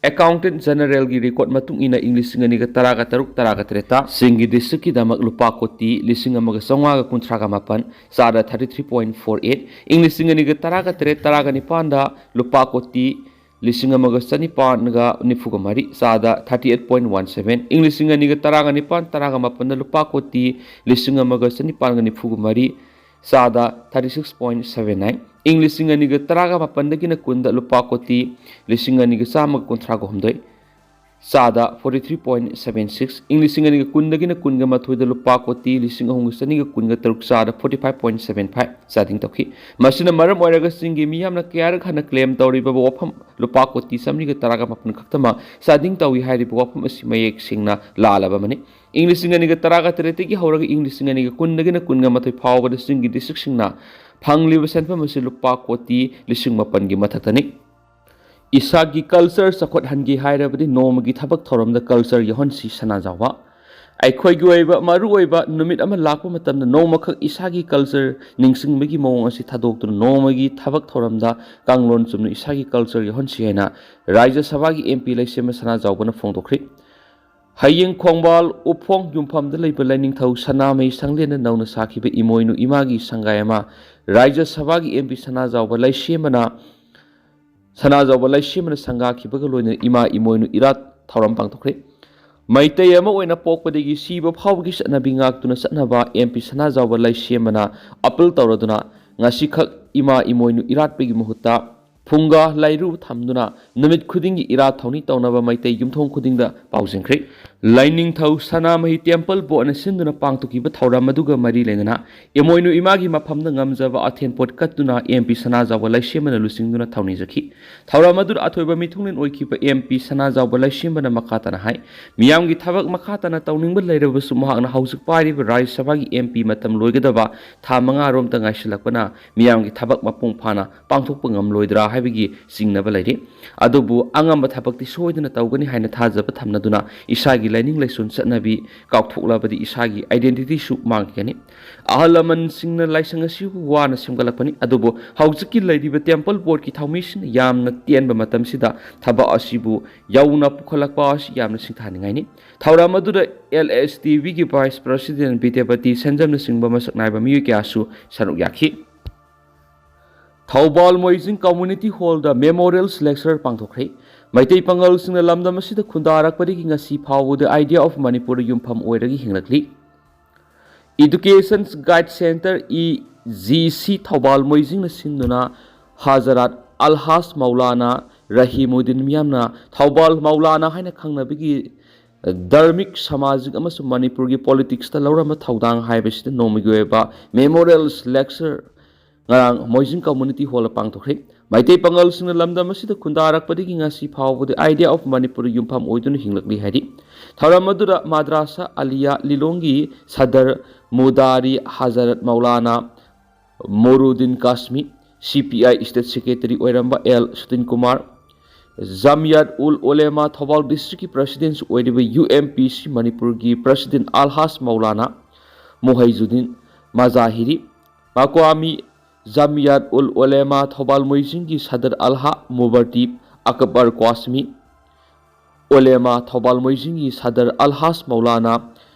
Accountant Generalꯒꯤ record ꯃꯇꯨꯡ ꯏꯟꯅ ꯏꯪ ꯂꯤꯁꯤꯡ ꯑꯅꯤꯒ ꯇꯔꯥꯒ ꯇꯔꯨꯛ ꯇꯔꯥꯒ ꯇꯔꯦꯠꯇ ꯆꯤꯡꯒꯤ districtꯀꯤꯗꯃꯛ ꯂꯨꯄꯥ ꯀꯣꯇꯤ ꯂꯤꯁꯤꯡ ꯑꯃꯒ ꯆꯥꯝꯃꯉꯥꯒ ꯀꯨꯟꯊ꯭ꯔꯥꯒ ꯃꯥꯄꯟ, ꯆꯥꯗ thirty three point four eight, ꯏꯪ ꯂꯤꯁꯤꯡ ꯑꯅꯤꯒ ꯇꯔꯥꯒ ꯇꯔꯦꯠ ꯇꯔꯥꯒ ꯅꯤꯄꯥꯟꯗ ꯂꯨꯄꯥ ꯀꯣꯇꯤ ꯂꯤꯁꯤꯡ ꯑꯃꯒ ꯆꯅꯤꯄꯥꯟꯒ ꯅꯤꯐꯨꯒ ꯃꯔꯤ, ꯆꯥꯗ thirty eight point one seven, ꯏꯪ ꯂꯤꯁꯤꯡ ꯑꯅꯤꯒ ꯇꯔꯥꯒ ꯅꯤꯄꯥꯟ ꯇꯔꯥꯒ ꯃꯥꯄꯟꯗ ꯂꯨꯄꯥ ꯀꯣꯇꯤ ꯂꯤꯁꯤꯡ ꯑꯃꯒ ꯆꯅꯤꯄꯥꯟꯒ ꯅꯤꯐꯨꯒ ꯃꯔꯤ, ꯆꯥꯗ thirty six point seven nine, ꯏꯪ ꯂꯤꯁꯤꯡ ꯑꯅꯤꯒ ꯇꯔꯥꯒ ꯃꯥꯄꯟꯗꯒꯤꯅ ꯀꯨꯟꯗ ꯂꯨꯄꯥ ꯀꯣꯇꯤ ꯂꯤꯁꯤꯡ ꯑꯅꯤꯒ ꯆꯥꯝꯃꯒ ꯀꯨꯟꯊ꯭ꯔꯥꯒ ꯍꯨꯝꯗꯣꯏ, ꯆꯥꯗ forty three point seven six, ꯏꯪ ꯂꯤꯁꯤꯡ ꯑꯅꯤꯒ ꯀꯨꯟꯗꯒꯤꯅ ꯀꯨꯟꯒ ꯃꯥꯊꯣꯏꯗ ꯂꯨꯄꯥ ꯀꯣꯇꯤ ꯂꯤꯁꯤꯡ ꯑꯍꯨꯝꯒ ꯆꯅꯤꯒ ꯀꯨꯟꯒ ꯇꯔꯨꯛ, ꯆꯥꯗ forty five point seven five ꯆꯥꯗꯤꯡ ꯇꯧꯈꯤ꯫ ꯃꯁꯤꯅ ꯃꯔꯝ ꯑꯣꯏꯔꯒ ꯆꯤꯡꯒꯤ ꯃꯤꯌꯥꯝꯅ ꯀꯌꯥꯔꯛ ꯍꯟꯅ claim ꯇꯧꯔꯤꯕ ꯋꯥꯐꯝ ꯂꯨꯄꯥ ꯀꯣꯇꯤ ꯆꯥꯃꯔꯤꯒ ꯇꯔꯥꯒ ꯃꯥꯄꯟ ꯈꯛꯇꯃꯛ ꯆꯥꯗꯤꯡ ꯇꯧꯏ ꯍꯥꯏꯔꯤꯕ ꯋꯥꯐꯝ ꯑꯁꯤ ꯃꯌꯦꯛ ꯁꯦꯡꯅ ꯂꯥꯜꯂꯕ ꯑꯃꯅꯤ꯫ ꯏꯪ ꯂꯤꯁꯤꯡ ꯑꯅꯤꯒ ꯇꯔꯥꯒ ꯇꯔꯦꯠꯇꯒꯤ ꯍꯧꯔꯒ ꯏꯪ ꯂꯤꯁꯤꯡ ꯑꯅꯤꯒ ꯀꯨꯟꯗꯒꯤꯅ ꯀꯨꯟꯒ ꯃꯥꯊꯣꯏ ꯐꯥꯎꯕꯗ ꯆꯤꯡꯒꯤ districtꯁꯤꯡꯅ ꯐꯪꯂꯤꯕ ꯁꯦꯟꯐꯝ ꯑꯁꯤ ꯂꯨꯄꯥ ꯀꯣꯇꯤ ꯂꯤꯁꯤꯡ ꯃꯥꯄꯟꯒꯤ ꯃꯊꯛꯇꯅꯤ꯫ ꯏꯁꯥꯒꯤ culture ꯆꯥꯎꯈꯠꯍꯟꯒꯦ ꯍꯥꯏꯔꯕꯗꯤ ꯅꯣꯡꯃꯒꯤ ꯊꯕꯛ ꯊꯧꯔꯝꯗ culture ꯌꯥꯎꯍꯟꯁꯤ꯫ ꯁꯅꯥꯖꯥꯎꯕ꯫ ꯑꯩꯈꯣꯏꯒꯤ ꯑꯣꯏꯕ ꯃꯔꯨꯑꯣꯏꯕ ꯅꯨꯃꯤꯠ ꯑꯃ ꯂꯥꯛꯄ ꯃꯇꯝꯗ ꯅꯣꯡꯃꯈꯛ ꯏꯁꯥꯒꯤ culture ꯅꯤꯡꯁꯤꯡꯕꯒꯤ ꯃꯑꯣꯡ ꯑꯁꯤ ꯊꯥꯗꯣꯛꯇꯨꯅ ꯅꯣꯡꯃꯒꯤ ꯊꯕꯛ ꯊꯧꯔꯝꯗ ꯀꯥꯡꯂꯣꯟ ꯆꯨꯝꯅ ꯏꯁꯥꯒꯤ culture ꯌꯥꯎꯍꯟꯁꯤ ꯍꯥꯏꯅ ꯔꯥꯖ꯭ꯌ ꯁꯚꯥꯒꯤ MP ꯂꯩꯁꯦꯝꯕ ꯁꯅꯥꯖꯥꯎꯕꯅ ꯐꯣꯡꯗꯣꯛꯈ꯭ꯔꯤ꯫ ꯍꯌꯦꯡ ꯈꯣꯡꯕꯥꯜ ꯎꯐꯣꯡ ꯌꯨꯝꯐꯝꯗ ꯂꯩꯕ ꯂꯥꯏꯅꯤꯡꯊꯧ ꯁꯅꯥꯃꯍꯤ ꯁꯪꯂꯦꯟꯅ ꯅꯧꯅ ꯁꯥꯈꯤꯕ ꯏꯃꯣꯏꯅꯨ ꯏꯃꯥꯒꯤ ꯁꯪꯒꯥꯏ ꯑꯃ ꯔꯥꯖ꯭ꯌ ꯁꯚꯥꯒꯤ MP ꯁꯅꯥꯖꯥꯎꯕ ꯂꯩꯁꯦꯝꯕꯅ, ꯁꯅꯥꯖꯥꯎꯕ ꯂꯩꯁꯦꯝꯕꯅ ꯁꯪꯒꯥꯈꯤꯕꯒ ꯂꯣꯏꯅꯅ ꯏꯃꯥ ꯏꯃꯣꯏꯅꯨ ꯏꯔꯥꯠ ꯊꯧꯔꯝ ꯄꯥꯡꯊꯣꯛꯈ꯭ꯔꯦ꯫ ꯃꯩꯇꯩ ꯑꯃ ꯑꯣꯏꯅ ꯄꯣꯛꯄꯗꯒꯤ ꯁꯤꯕ ꯐꯥꯎꯕꯒꯤ ꯆꯠꯅꯕꯤ ꯉꯥꯛꯇꯨꯅ ꯆꯠꯅꯕ ꯑꯦꯝ ꯄꯤ ꯁꯅꯥꯖꯥꯎꯕ ꯂꯩꯁꯦꯝꯕꯅ ꯑꯄꯤꯜ ꯇꯧꯔꯗꯨꯅ ꯉꯁꯤꯈꯛ ꯏꯃꯥ ꯏꯃꯣꯏꯅꯨ ꯏꯔꯥꯠꯄꯒꯤ ꯃꯍꯨꯠꯇ ꯐꯨꯡꯒꯥ ꯂꯥꯏꯔꯨ ꯊꯝꯗꯨꯅ ꯅꯨꯃꯤꯠ ꯈꯨꯗꯤꯡꯒꯤ ꯏꯔꯥꯠ ꯊꯧꯅꯤ ꯇꯧꯅꯕ ꯃꯩꯇꯩ ꯌꯨꯝꯊꯣꯡ ꯈꯨꯗꯤꯡꯗ ꯄꯥꯎꯖꯦꯟꯈ꯭ꯔꯦ꯫ ꯂꯥꯏꯅꯤꯡꯊꯧ ꯁꯅꯥꯃꯍꯤ ꯇꯦꯝꯄꯜ ꯕꯣꯔꯗꯅ ꯁꯤꯟꯗꯨꯅ ꯄꯥꯡꯊꯣꯛꯈꯤꯕ ꯊꯧꯔꯝ ꯑꯗꯨꯒ ꯃꯔꯤ ꯂꯩꯅꯅ ꯏꯃꯣꯏꯅꯨ ꯏꯃꯥꯒꯤ ꯃꯐꯝꯗ ꯉꯝꯖꯕ ꯑꯊꯦꯟ ꯄꯣꯠ ꯀꯠꯇꯨꯅ ꯑꯦꯝ ꯄꯤ ꯁꯅꯥꯖꯥꯎꯕ ꯂꯩꯁꯦꯝꯕꯅ ꯂꯨꯆꯤꯡꯗꯨꯅ ꯊꯧꯅꯤꯖꯈꯤ꯫ ꯊꯧꯔꯝ ꯑꯗꯨꯗ ꯑꯊꯣꯏꯕ ꯃꯤꯊꯨꯡꯂꯦꯟ ꯑꯣꯏꯈꯤꯕ ꯑꯦꯝ ꯄꯤ ꯁꯅꯥꯖꯥꯎꯕ ꯂꯩꯁꯦꯝꯕꯅ ꯃꯈꯥ ꯇꯥꯅ ꯍꯥꯏ, ꯃꯤꯌꯥꯝꯒꯤ ꯊꯕꯛ ꯃꯈꯥ ꯇꯥꯅ ꯇꯧꯅꯤꯡꯕ ꯂꯩꯔꯕꯁꯨ ꯃꯍꯥꯛꯅ ꯍꯧꯖꯤꯛ ꯄꯥꯏꯔꯤꯕ ꯔꯥꯖ꯭ꯌ ꯁꯚꯥꯒꯤ ꯑꯦꯝ ꯄꯤ ꯃꯇꯝ ꯂꯣꯏꯒꯗꯕ ꯊꯥ ꯃꯉꯥ ꯔꯣꯝꯇ ꯉꯥꯏꯁꯤꯜꯂꯛꯄꯅ ꯃꯤꯌꯥꯝꯒꯤ ꯊꯕꯛ ꯃꯄꯨꯡ ꯐꯥꯅ ꯄꯥꯡꯊꯣꯛꯄ ꯉꯝꯂꯣꯏꯗ꯭ꯔꯥ ꯍꯥꯏꯕꯒꯤ ꯆꯤꯡꯅꯕ ꯂꯩꯔꯤ꯫ ꯑꯗꯨꯕꯨ ꯑꯉꯝꯕ ꯊꯕꯛꯇꯤ ꯁꯣꯏꯗꯅ ꯇꯧꯒꯅꯤ ꯍꯥꯏꯅ ꯊꯥꯖꯕ ꯊꯝꯅꯗꯨꯅ ꯏꯁꯥꯒꯤ ꯂꯥꯏꯅꯤꯡ ꯂꯥꯏꯁꯣꯟ ꯆꯠꯅꯕꯤ ꯀꯥꯎꯊꯣꯛꯂꯕꯗꯤ ꯏꯁꯥꯒꯤ identityꯁꯨ ꯃꯥꯡꯈꯤꯒꯅꯤ꯫ ꯑꯍꯜ ꯂꯃꯟꯁꯤꯡꯅ ꯂꯥꯏꯁꯪ ꯑꯁꯤꯕꯨ ꯋꯥꯅ ꯁꯦꯝꯒꯠꯂꯛꯄꯅꯤ, ꯑꯗꯨꯕꯨ ꯍꯧꯖꯤꯛꯀꯤ ꯂꯩꯔꯤꯕ ꯇꯦꯝꯄꯜ ꯕꯣꯔꯗꯀꯤ ꯊꯧꯃꯤꯁꯤꯡꯅ ꯌꯥꯝꯅ ꯇꯦꯟꯕ ꯃꯇꯝꯁꯤꯗ ꯊꯕꯛ ꯑꯁꯤꯕꯨ ꯌꯧꯅ ꯄꯨꯈꯠꯂꯛꯄ ꯑꯁꯤ ꯌꯥꯝꯅ ꯁꯤꯡꯊꯥꯅꯤꯡꯉꯥꯏꯅꯤ꯫ ꯊꯧꯔꯝ ꯑꯗꯨꯗ ꯑꯦꯜ ꯑꯦꯁ ꯇꯤ ꯚꯤꯒꯤ vice president ꯕꯤꯗ꯭ꯌꯥꯄꯇꯤ ꯁꯟꯖꯝꯅꯆꯤꯡꯕ ꯃꯁꯛ ꯅꯥꯏꯕ ꯃꯤꯑꯣꯏ ꯀꯌꯥꯁꯨ ꯁꯔꯨꯛ ꯌꯥꯈꯤ꯫ ꯊꯧꯕꯥꯜ ꯃꯣꯏꯖꯤꯡ community hallꯗ memorial lecture ꯄꯥꯡꯊꯣꯛꯈ꯭ꯔꯦ꯫ ꯃꯩꯇꯩ ꯄꯥꯉꯜꯁꯤꯡꯅ ꯂꯝꯗꯝ ꯑꯁꯤꯗ ꯈꯨꯟꯗꯥꯔꯛꯄꯗꯒꯤ ꯉꯁꯤ ꯐꯥꯎꯕꯗ Idea of Manipurꯗ ꯌꯨꯝꯐꯝ ꯑꯣꯏꯔꯒ ꯍꯤꯡꯂꯛꯂꯤ꯫ Education Guide Centre, E G C, Thoubal ꯃꯣꯏꯖꯤꯡꯅ ꯁꯤꯟꯗꯨꯅ ꯍꯖꯔꯠ ꯑꯜꯍꯥꯖ ꯃꯧꯂꯥꯅꯥ ꯔꯍꯤꯃꯨꯗꯤꯟ, ꯃꯤꯌꯥꯝꯅ ꯊꯧꯕꯥꯜ ꯃꯧꯂꯥꯅꯥ ꯍꯥꯏꯅ ꯈꯪꯅꯕꯒꯤ ꯙꯔꯃꯤꯛ, ꯁꯃꯥꯖꯤꯛ ꯑꯃꯁꯨꯡ ꯃꯅꯤꯄꯨꯔꯒꯤ politicsꯇ ꯂꯧꯔꯝꯕ ꯊꯧꯗꯥꯡ ꯍꯥꯏꯕꯁꯤꯗ ꯅꯣꯡꯃꯒꯤ ꯑꯣꯏꯕ memorial lecture ꯉꯔꯥꯡ ꯃꯣꯏꯖꯤꯡ community hallꯗ ꯄꯥꯡꯊꯣꯛꯈ꯭ꯔꯦ꯫ ꯃꯩꯇꯩ ꯄꯥꯉꯜꯁꯤꯡꯅ ꯂꯝꯗꯝ ꯑꯁꯤꯗ ꯈꯨꯟꯗꯥꯔꯛꯄꯗꯒꯤ ꯉꯁꯤ ꯐꯥꯎꯕꯗ Idea of Manipurꯒꯤ ꯌꯨꯝꯐꯝ ꯑꯣꯏꯗꯨꯅ ꯍꯤꯡꯂꯛꯂꯤ ꯍꯥꯏꯔꯤ꯫ ꯊꯧꯔꯝ ꯑꯗꯨꯗ ꯃꯗ꯭ꯔꯥꯁꯥ ꯑꯂꯤꯌꯥ ꯂꯤꯂꯣꯡꯒꯤ ꯁꯗꯔ ꯃꯨꯗꯥꯔꯤ Hazrat Maulana Moruddin Qasmi, C P I state secretary ꯑꯣꯏꯔꯝꯕ ꯑꯦꯜ ꯁꯨꯇꯤꯟ ꯀꯨꯃꯥꯔ, ꯖꯥꯃꯤꯌꯥꯠ ꯎꯜ ꯎꯂꯦꯃꯥ ꯊꯧꯕꯥꯜ districtꯀꯤ presidentꯁꯨ ꯑꯣꯏꯔꯤꯕ U M P C ꯃꯅꯤꯄꯨꯔꯒꯤ president ꯑꯜꯍꯥꯖ ꯃꯧꯂꯥꯅꯥ ꯃꯨꯍꯩꯖꯨꯗꯤꯟ ꯃꯖꯥꯍꯤꯔꯤ, ꯃꯀ꯭ꯋꯥꯃꯤ ꯖꯥꯃꯤꯌꯥꯠ ꯎꯜ ꯎꯂꯦꯃꯥ ꯊꯧꯕꯥꯜ ꯃꯣꯏꯖꯤꯡꯒꯤ ꯁꯗꯔ ꯑꯜꯍꯥ ꯃꯨꯕꯔꯇꯤ ꯑꯛꯕꯔ ꯀ꯭ꯋꯥꯁꯃꯤ, ꯎꯂꯦꯃꯥ ꯊꯧꯕꯥꯜ ꯃꯣꯏꯖꯤꯡꯒꯤ ꯁꯗꯔ Alhaj Maulana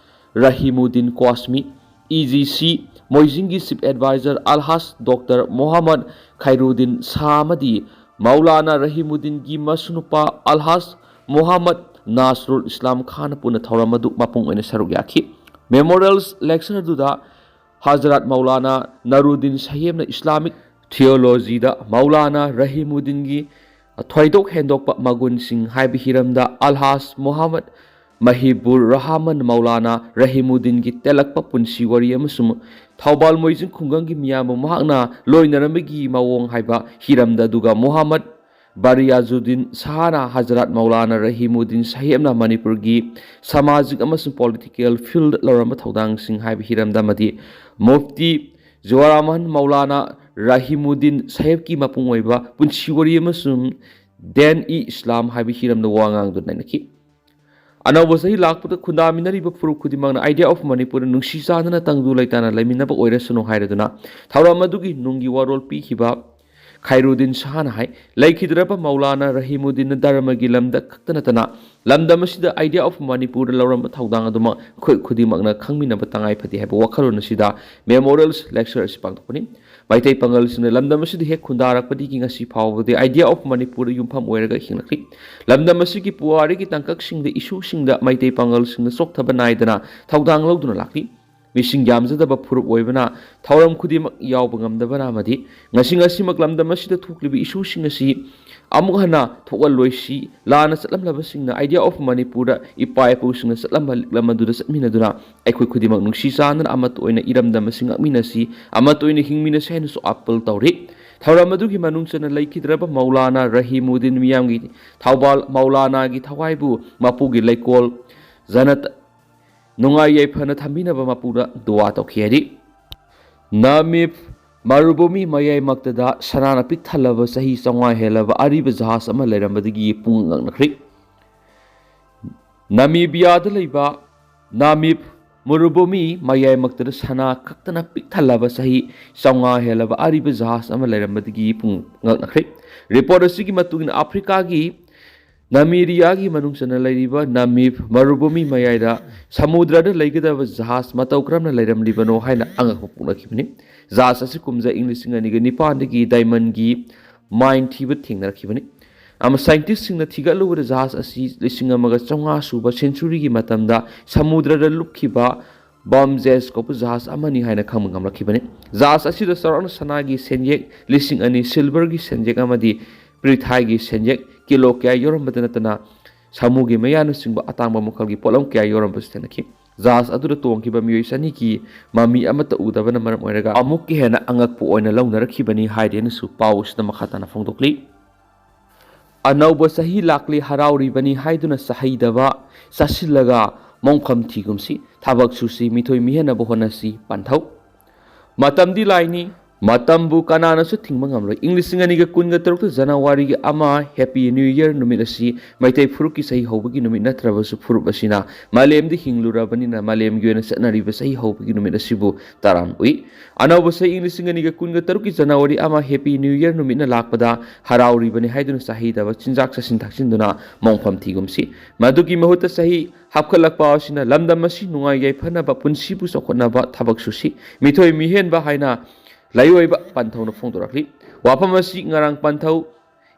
Rahimuddin Qasmi, E G C ꯃꯣꯏꯖꯤꯡꯒꯤ chief advisor Alhaj doctor Mohammad Khairuddin Shah ꯑꯃꯗꯤ ꯃꯧꯂꯥꯅꯥ ꯔꯍꯤꯃꯨꯗꯤꯟꯒꯤ ꯃꯁꯨꯅꯨꯄꯥ ꯑꯜꯍꯥꯖ ꯃꯣꯍꯝꯃꯗ ꯅꯥꯁꯔꯨꯜ ꯏꯁꯂꯥꯝ ꯈꯥꯟꯅ ꯄꯨꯟꯅ ꯊꯧꯔꯝ ꯑꯗꯨ ꯃꯄꯨꯡ ꯑꯣꯏꯅ ꯁꯔꯨꯛ ꯌꯥꯈꯤ꯫ ꯃꯦꯃꯣꯔꯤꯌꯦꯜ ꯂꯦꯛꯆꯔ ꯑꯗꯨꯗ ꯍꯖꯔꯠ ꯃꯧꯂꯥꯅꯥ ꯅꯔꯨꯗꯤꯟ ꯁꯍꯦꯕꯅ ꯏꯁꯂꯥꯃꯤꯛ ꯊꯤꯑꯣꯂꯣꯖꯤꯗ ꯃꯧꯂꯥꯅꯥ ꯔꯍꯤꯃꯨꯗꯤꯟꯒꯤ ꯊꯣꯏꯗꯣꯛ ꯍꯦꯟꯗꯣꯛꯄ ꯃꯒꯨꯟꯁꯤꯡ ꯍꯥꯏꯕ ꯍꯤꯔꯝꯗ ꯑꯜꯍꯥꯖ ꯃꯨꯍꯝꯃꯗ ꯃꯍꯤꯕꯨꯔ ꯔꯍꯃꯟ ꯃꯧꯂꯥꯅꯥ ꯔꯍꯤꯃꯨꯗꯤꯟꯒꯤ ꯇꯦꯜꯂꯛꯄ ꯄꯨꯟꯁꯤ ꯋꯥꯔꯤ ꯑꯃꯁꯨꯡ ꯊꯧꯕꯥꯜ ꯃꯣꯏꯖꯤꯡ ꯈꯨꯡꯒꯪꯒꯤ ꯃꯤꯌꯥꯝꯕꯨ ꯃꯍꯥꯛꯅ ꯂꯣꯏꯅꯔꯝꯕꯒꯤ ꯃꯑꯣꯡ ꯍꯥꯏꯕ ꯍꯤꯔꯝꯗ, ꯑꯗꯨꯒ ꯃꯨꯍꯝꯃꯗ ꯕꯥꯔꯤꯌꯥꯖꯨꯗꯤꯟ ꯁꯍꯥꯅ ꯍꯖꯔꯠ ꯃꯧꯂꯥꯅꯥ ꯔꯍꯤꯃꯨꯗꯤꯟ ꯁꯍꯦꯕꯅ ꯃꯅꯤꯄꯨꯔꯒꯤ ꯁꯃꯥꯖꯤꯛ ꯑꯃꯁꯨꯡ ꯄꯣꯂꯤꯇꯤꯀꯦꯜ ꯐꯤꯜꯗ ꯂꯧꯔꯝꯕ ꯊꯧꯗꯥꯡꯁꯤꯡ ꯍꯥꯏꯕ ꯍꯤꯔꯝꯗ, ꯑꯃꯗꯤ ꯃꯨꯐꯇꯤ ꯖꯋꯥꯔ ꯔꯍꯃꯟ ꯃꯧꯂꯥꯅꯥ ꯔꯍꯤꯃꯨꯗꯤꯟ ꯁꯍꯦꯕꯀꯤ ꯃꯄꯨꯡ ꯑꯣꯏꯕ ꯄꯨꯟꯁꯤ ꯋꯥꯔꯤ ꯑꯃꯁꯨꯡ ꯗꯦꯟ ꯏ ꯏꯁꯂꯥꯝ ꯍꯥꯏꯕ ꯍꯤꯔꯝꯗ ꯋꯥ ꯉꯥꯡꯗꯨꯅ ꯅꯩꯅꯈꯤ꯫ ꯑꯅꯧꯕ ꯆꯍꯤ ꯂꯥꯛꯄꯗ ꯈꯨꯟꯗꯥꯃꯤꯟꯅꯔꯤꯕ ꯐꯨꯔꯨꯞ ꯈꯨꯗꯤꯡꯃꯛꯅ ꯑꯥꯏꯗꯤꯌꯥ ꯑꯣꯐ ꯃꯅꯤꯄꯨꯔꯗ ꯅꯨꯡꯁꯤ ꯆꯥꯟꯅꯅ ꯇꯪꯗꯨ ꯂꯩꯇꯥꯅ ꯂꯩꯃꯤꯟꯅꯕ ꯑꯣꯏꯔꯁꯅꯨ ꯍꯥꯏꯔꯗꯨꯅ ꯊꯧꯔꯝ ꯑꯗꯨꯒꯤ ꯅꯨꯡꯒꯤ ꯋꯥꯔꯣꯜ ꯄꯤꯈꯤꯕ ꯈꯥꯏꯔꯨꯗꯤꯟ ꯁꯍꯥꯅ ꯍꯥꯏ, ꯂꯩꯈꯤꯗ꯭ꯔꯕ ꯃꯧꯂꯥꯅꯥ ꯔꯍꯤꯃꯨꯗꯤꯟꯅ ꯙꯔꯃꯒꯤ ꯂꯝꯗ ꯈꯛꯇ ꯅꯠꯇꯅ ꯂꯝꯗꯝ ꯑꯁꯤꯗ ꯑꯥꯏꯗꯤꯌꯥ ꯑꯣꯐ ꯃꯅꯤꯄꯨꯔꯗ ꯂꯧꯔꯝꯕ ꯊꯧꯗꯥꯡ ꯑꯗꯨꯃꯛ ꯑꯩꯈꯣꯏ ꯈꯨꯗꯤꯡꯃꯛꯅ ꯈꯪꯃꯤꯟꯅꯕ ꯇꯉꯥꯏ ꯐꯗꯦ ꯍꯥꯏꯕ ꯋꯥꯈꯜꯂꯣꯟ ꯑꯁꯤꯗ ꯃꯦꯃꯣꯔꯤꯌꯦꯜ ꯂꯦꯛꯆꯔ ꯑꯁꯤ ꯄꯥꯡꯊꯣꯛꯄꯅꯤ꯫ ꯃꯩꯇꯩ ꯄꯥꯉꯜꯁꯤꯡꯅ ꯂꯝꯗꯝ ꯑꯁꯤꯗ ꯍꯦꯛ ꯈꯨꯟꯗꯥꯔꯛꯄꯗꯒꯤ ꯉꯁꯤ ꯐꯥꯎꯕꯗꯤ ꯑꯥꯏꯗꯤꯌꯥ ꯑꯣꯐ ꯃꯅꯤꯄꯨꯔꯗ ꯌꯨꯝꯐꯝ ꯑꯣꯏꯔꯒ ꯍꯤꯡꯂꯛꯂꯤ꯫ ꯂꯝꯗꯝ ꯑꯁꯤꯒꯤ ꯄꯨꯋꯥꯔꯤꯒꯤ ꯇꯥꯡꯀꯛꯁꯤꯡꯗ ꯏꯁꯨꯁꯤꯡꯗ ꯃꯩꯇꯩ ꯄꯥꯉꯜꯁꯤꯡꯅ ꯆꯣꯛꯊꯕ ꯅꯥꯏꯗꯅ ꯊꯧꯗꯥꯡ ꯂꯧꯗꯨꯅ ꯂꯥꯛꯂꯤ꯫ ꯃꯤꯁꯤꯡ ꯌꯥꯝꯖꯗꯕ ꯐꯨꯔꯨꯞ ꯑꯣꯏꯕꯅ ꯊꯧꯔꯝ ꯈꯨꯗꯤꯡꯃꯛ ꯌꯥꯎꯕ ꯉꯝꯗꯕꯅ ꯑꯃꯗꯤ ꯉꯁꯤ ꯉꯁꯤꯃꯛ ꯂꯝꯗꯝ ꯑꯁꯤꯗ ꯊꯣꯛꯂꯤꯕ ꯏꯁꯨꯁꯤꯡ ꯑꯁꯤ ꯑꯃꯨꯛ ꯍꯟꯅ ꯊꯣꯛꯍꯜꯂꯣꯏꯁꯤ꯫ ꯂꯥꯟꯅ ꯆꯠꯂꯝꯂꯕꯁꯤꯡꯅ ꯑꯥꯏꯗꯤꯌꯥ ꯑꯣꯐ ꯃꯅꯤꯄꯨꯔꯗ ꯏꯄꯥ ꯏꯄꯨꯁꯤꯡꯅ ꯆꯠꯂꯝꯕ ꯂꯤꯛꯂꯝ ꯑꯗꯨꯗ ꯆꯠꯃꯤꯟꯅꯗꯨꯅ ꯑꯩꯈꯣꯏ ꯈꯨꯗꯤꯡꯃꯛ ꯅꯨꯡꯁꯤ ꯆꯥꯟꯅꯅ ꯑꯃꯠꯇ ꯑꯣꯏꯅ ꯏꯔꯝꯗꯝ ꯑꯁꯤ ꯉꯥꯛꯃꯤꯟꯅꯁꯤ, ꯑꯃꯠꯇ ꯑꯣꯏꯅ ꯍꯤꯡꯃꯤꯟꯅꯁꯤ ꯍꯥꯏꯅꯁꯨ ꯑꯥꯄꯤꯜ ꯇꯧꯔꯤ꯫ ꯊꯧꯔꯝ ꯑꯗꯨꯒꯤ ꯃꯅꯨꯡ ꯆꯟꯅ ꯂꯩꯈꯤꯗ꯭ꯔꯕ ꯃꯧꯂꯥꯅꯥ ꯔꯍꯤꯃꯨꯗꯤꯟ ꯃꯤꯌꯥꯝꯒꯤ ꯊꯧꯕꯥꯜ ꯃꯧꯂꯥꯅꯥꯒꯤ ꯊꯋꯥꯏꯕꯨ ꯃꯄꯨꯒꯤ ꯂꯩꯀꯣꯜ ꯖꯅꯠ ꯅꯨꯡꯉꯥꯏ ꯌꯥꯏꯐꯅ ꯊꯝꯕꯤꯅꯕ ꯃꯄꯨꯗ ꯗꯨꯋꯥ ꯇꯧꯈꯤ ꯍꯥꯏꯔꯤ꯫ ꯅꯥꯃꯤꯞ ꯃꯔꯨꯚꯨꯃꯤ ꯃꯌꯥꯏꯃꯛꯇꯗ ꯁꯅꯥꯅ ꯄꯤꯛ ꯊꯜꯂꯕ ꯆꯍꯤ ꯆꯥꯝꯃꯉꯥ ꯍꯦꯜꯂꯕ ꯑꯔꯤꯕ ꯖꯍꯥꯖ ꯑꯃ ꯂꯩꯔꯝꯕꯗꯒꯤ ꯄꯨꯡꯉꯛ ꯉꯛꯅꯈ꯭ꯔꯦ꯫ ꯅꯥꯃꯤꯕꯤꯌꯥꯗ ꯂꯩꯕ ꯅꯥꯃꯤꯞ ꯃꯔꯨꯚꯨꯃꯤ ꯃꯌꯥꯏꯃꯛꯇꯗ ꯁꯅꯥ ꯈꯛꯇꯅ ꯄꯤꯛ ꯊꯜꯂꯕ ꯆꯍꯤ ꯆꯥꯝꯃꯉꯥ ꯍꯦꯜꯂꯕ ꯑꯔꯤꯕ ꯖꯍꯥꯖ ꯑꯃ ꯂꯩꯔꯝꯕꯗꯒꯤ ꯄꯨꯡꯉꯛ ꯉꯛꯅꯈ꯭ꯔꯦ꯫ ꯔꯤꯄꯣꯔꯠ ꯑꯁꯤꯒꯤ ꯃꯇꯨꯡ ꯏꯟꯅ ꯑꯐ꯭ꯔꯤꯀꯥꯒꯤ ꯅꯥꯃꯤꯔꯤꯌꯥꯒꯤ ꯃꯅꯨꯡ ꯆꯟꯅ ꯂꯩꯔꯤꯕ ꯅꯥꯃꯤꯞ ꯃꯔꯨꯚꯨꯃꯤ ꯃꯌꯥꯏꯗ ꯁꯃꯨꯗ꯭ꯔꯗ ꯂꯩꯒꯗꯕ ꯖꯍꯥꯖ ꯃꯇꯧ ꯀꯔꯝꯅ ꯂꯩꯔꯝꯂꯤꯕꯅꯣ ꯍꯥꯏꯅ ꯑꯉꯛꯄ ꯄꯣꯛꯅꯈꯤꯕꯅꯤ꯫ ꯖꯍꯥꯖ ꯑꯁꯤ ꯀꯨꯝꯖꯥ ꯏꯪ ꯂꯤꯁꯤꯡ ꯑꯅꯤꯒ ꯅꯤꯄꯥꯟꯗꯒꯤ ꯗꯥꯏꯃꯟꯒꯤ ꯃꯥꯏꯟ ꯊꯤꯕ ꯊꯦꯡꯅꯔꯛꯈꯤꯕꯅꯤ꯫ ꯑꯃ ꯁꯥꯏꯟꯇꯤꯁꯁꯤꯡꯅ ꯊꯤꯒꯠꯂꯨꯕꯗ ꯖꯍꯥꯖ ꯑꯁꯤ ꯂꯤꯁꯤꯡ ꯑꯃꯒ ꯆꯥꯝꯃꯉꯥ ꯁꯨꯕ ꯁꯦꯟꯆꯨꯔꯤꯒꯤ ꯃꯇꯝꯗ ꯁꯃꯨꯗ꯭ꯔꯗ ꯂꯨꯞꯈꯤꯕ ꯕꯝꯖꯦꯁ ꯀꯧꯕ ꯖꯍꯥꯖ ꯑꯃꯅꯤ ꯍꯥꯏꯅ ꯈꯪꯕ ꯉꯝꯂꯛꯈꯤꯕꯅꯤ꯫ ꯖꯍꯥꯖ ꯑꯁꯤꯗ ꯆꯥꯎꯔꯥꯛꯅ ꯁꯅꯥꯒꯤ ꯁꯦꯟꯌꯦꯛ ꯂꯤꯁꯤꯡ ꯑꯅꯤ, ꯁꯤꯜꯚꯔꯒꯤ ꯁꯦꯟꯌꯦꯛ ꯑꯃꯗꯤ ꯄ꯭ꯔꯤꯊꯥꯏꯒꯤ ꯁꯦꯟꯌꯦꯛ ꯀꯤꯂꯣ ꯀꯌꯥ ꯌꯧꯔꯝꯕꯗ ꯅꯠꯇꯅ ꯁꯥꯃꯨꯒꯤ ꯃꯌꯥꯅꯆꯤꯡꯕ ꯑꯇꯥꯡꯕ ꯃꯈꯜꯒꯤ ꯄꯣꯠꯂꯝ ꯀꯌꯥ ꯌꯧꯔꯝꯕꯁꯨ ꯊꯦꯡꯅꯈꯤ꯫ ꯖꯍꯥꯖ ꯑꯗꯨꯗ ꯇꯣꯡꯈꯤꯕ ꯃꯤꯑꯣꯏ ꯆꯅꯤꯒꯤ ꯃꯃꯤ ꯑꯃꯠꯇ ꯎꯗꯕꯅ ꯃꯔꯝ ꯑꯣꯏꯔꯒ ꯑꯃꯨꯛꯀ ꯍꯦꯟꯅ ꯑꯉꯛꯄ ꯑꯣꯏꯅ ꯂꯧꯅꯔꯛꯈꯤꯕꯅꯤ ꯍꯥꯏꯔꯦꯅꯁꯨ ꯄꯥꯎ ꯑꯁꯤꯗ ꯃꯈꯥ ꯇꯥꯅ ꯐꯣꯡꯗꯣꯛꯂꯤ꯫ ꯑꯅꯧꯕ ꯆꯍꯤ ꯂꯥꯛꯂꯤ ꯍꯔꯥꯎꯔꯤꯕꯅꯤ ꯍꯥꯏꯗꯨꯅ ꯆꯍꯩꯗꯕ ꯆꯥꯁꯤꯜꯂꯒ ꯃꯣꯡꯐꯝ ꯊꯤꯒꯨꯝꯁꯤ, ꯊꯕꯛ ꯁꯨꯁꯤ, ꯃꯤꯊꯣꯏ ꯃꯤꯍꯦꯟꯅꯕ ꯍꯣꯠꯅꯁꯤ, ꯄꯟꯊꯧ꯫ ꯃꯇꯝꯗꯤ ꯂꯥꯏꯅꯤ, ꯃꯇꯝꯕꯨ ꯀꯅꯥꯅꯁꯨ ꯊꯤꯡꯕ ꯉꯝꯂꯣꯏ꯫ ꯏꯪ ꯂꯤꯁꯤꯡ ꯑꯅꯤꯒ ꯀꯨꯟꯒ ꯇꯔꯨꯛꯇ ꯖꯅꯋꯥꯔꯤꯒꯤ ꯑꯃ, Happy New Year ꯅꯨꯃꯤꯠ ꯑꯁꯤ ꯃꯩꯇꯩ ꯐꯨꯔꯨꯞꯀꯤ ꯆꯍꯤ ꯍꯧꯕꯒꯤ ꯅꯨꯃꯤꯠ ꯅꯠꯇ꯭ꯔꯕꯁꯨ, ꯐꯨꯔꯨꯞ ꯑꯁꯤꯅ ꯃꯥꯂꯦꯝꯗ ꯍꯤꯡꯂꯨꯔꯕꯅꯤꯅ ꯃꯥꯂꯦꯝꯒꯤ ꯑꯣꯏꯅ ꯆꯠꯅꯔꯤꯕ ꯆꯍꯤ ꯍꯧꯕꯒꯤ ꯅꯨꯃꯤꯠ ꯑꯁꯤꯕꯨ ꯇꯔꯥꯝ ꯎꯏ꯫ ꯑꯅꯧꯕ ꯆꯍꯤ ꯏꯪ ꯂꯤꯁꯤꯡ ꯑꯅꯤꯒ ꯀꯨꯟꯒ ꯇꯔꯨꯛꯀꯤ ꯖꯅꯋꯥꯔꯤ ꯑꯃ, Happy New Year ꯅꯨꯃꯤꯠꯅ ꯂꯥꯛꯄꯗ ꯍꯔꯥꯎꯔꯤꯕꯅꯤ ꯍꯥꯏꯗꯨꯅ ꯆꯍꯩꯗꯕ ꯆꯤꯟꯖꯥꯛ ꯆꯥꯁꯤꯟ ꯊꯛꯆꯤꯟꯗꯨꯅ ꯃꯣꯡꯐꯝ ꯊꯤꯒꯨꯝꯁꯤ꯫ ꯃꯗꯨꯒꯤ ꯃꯍꯨꯠꯇ ꯆꯍꯤ ꯍꯥꯞꯀꯠꯂꯛꯄ ꯑꯁꯤꯅ ꯂꯝꯗꯝ ꯑꯁꯤ ꯅꯨꯡꯉꯥꯏ ꯌꯥꯏꯐꯅꯕ, ꯄꯨꯟꯁꯤꯕꯨ ꯆꯥꯎꯈꯠꯅꯕ ꯊꯕꯛ ꯁꯨꯁꯤ, ꯃꯤꯊꯣꯏ ꯃꯤꯍꯦꯟꯕ ꯍꯥꯏꯅ ꯂꯩꯑꯣꯏꯕ ꯄꯟꯊꯧꯅ ꯐꯣꯡꯗꯣꯔꯛꯂꯤ꯫ ꯋꯥꯐꯝ ꯑꯁꯤ ꯉꯔꯥꯡ ꯄꯟꯊꯧ,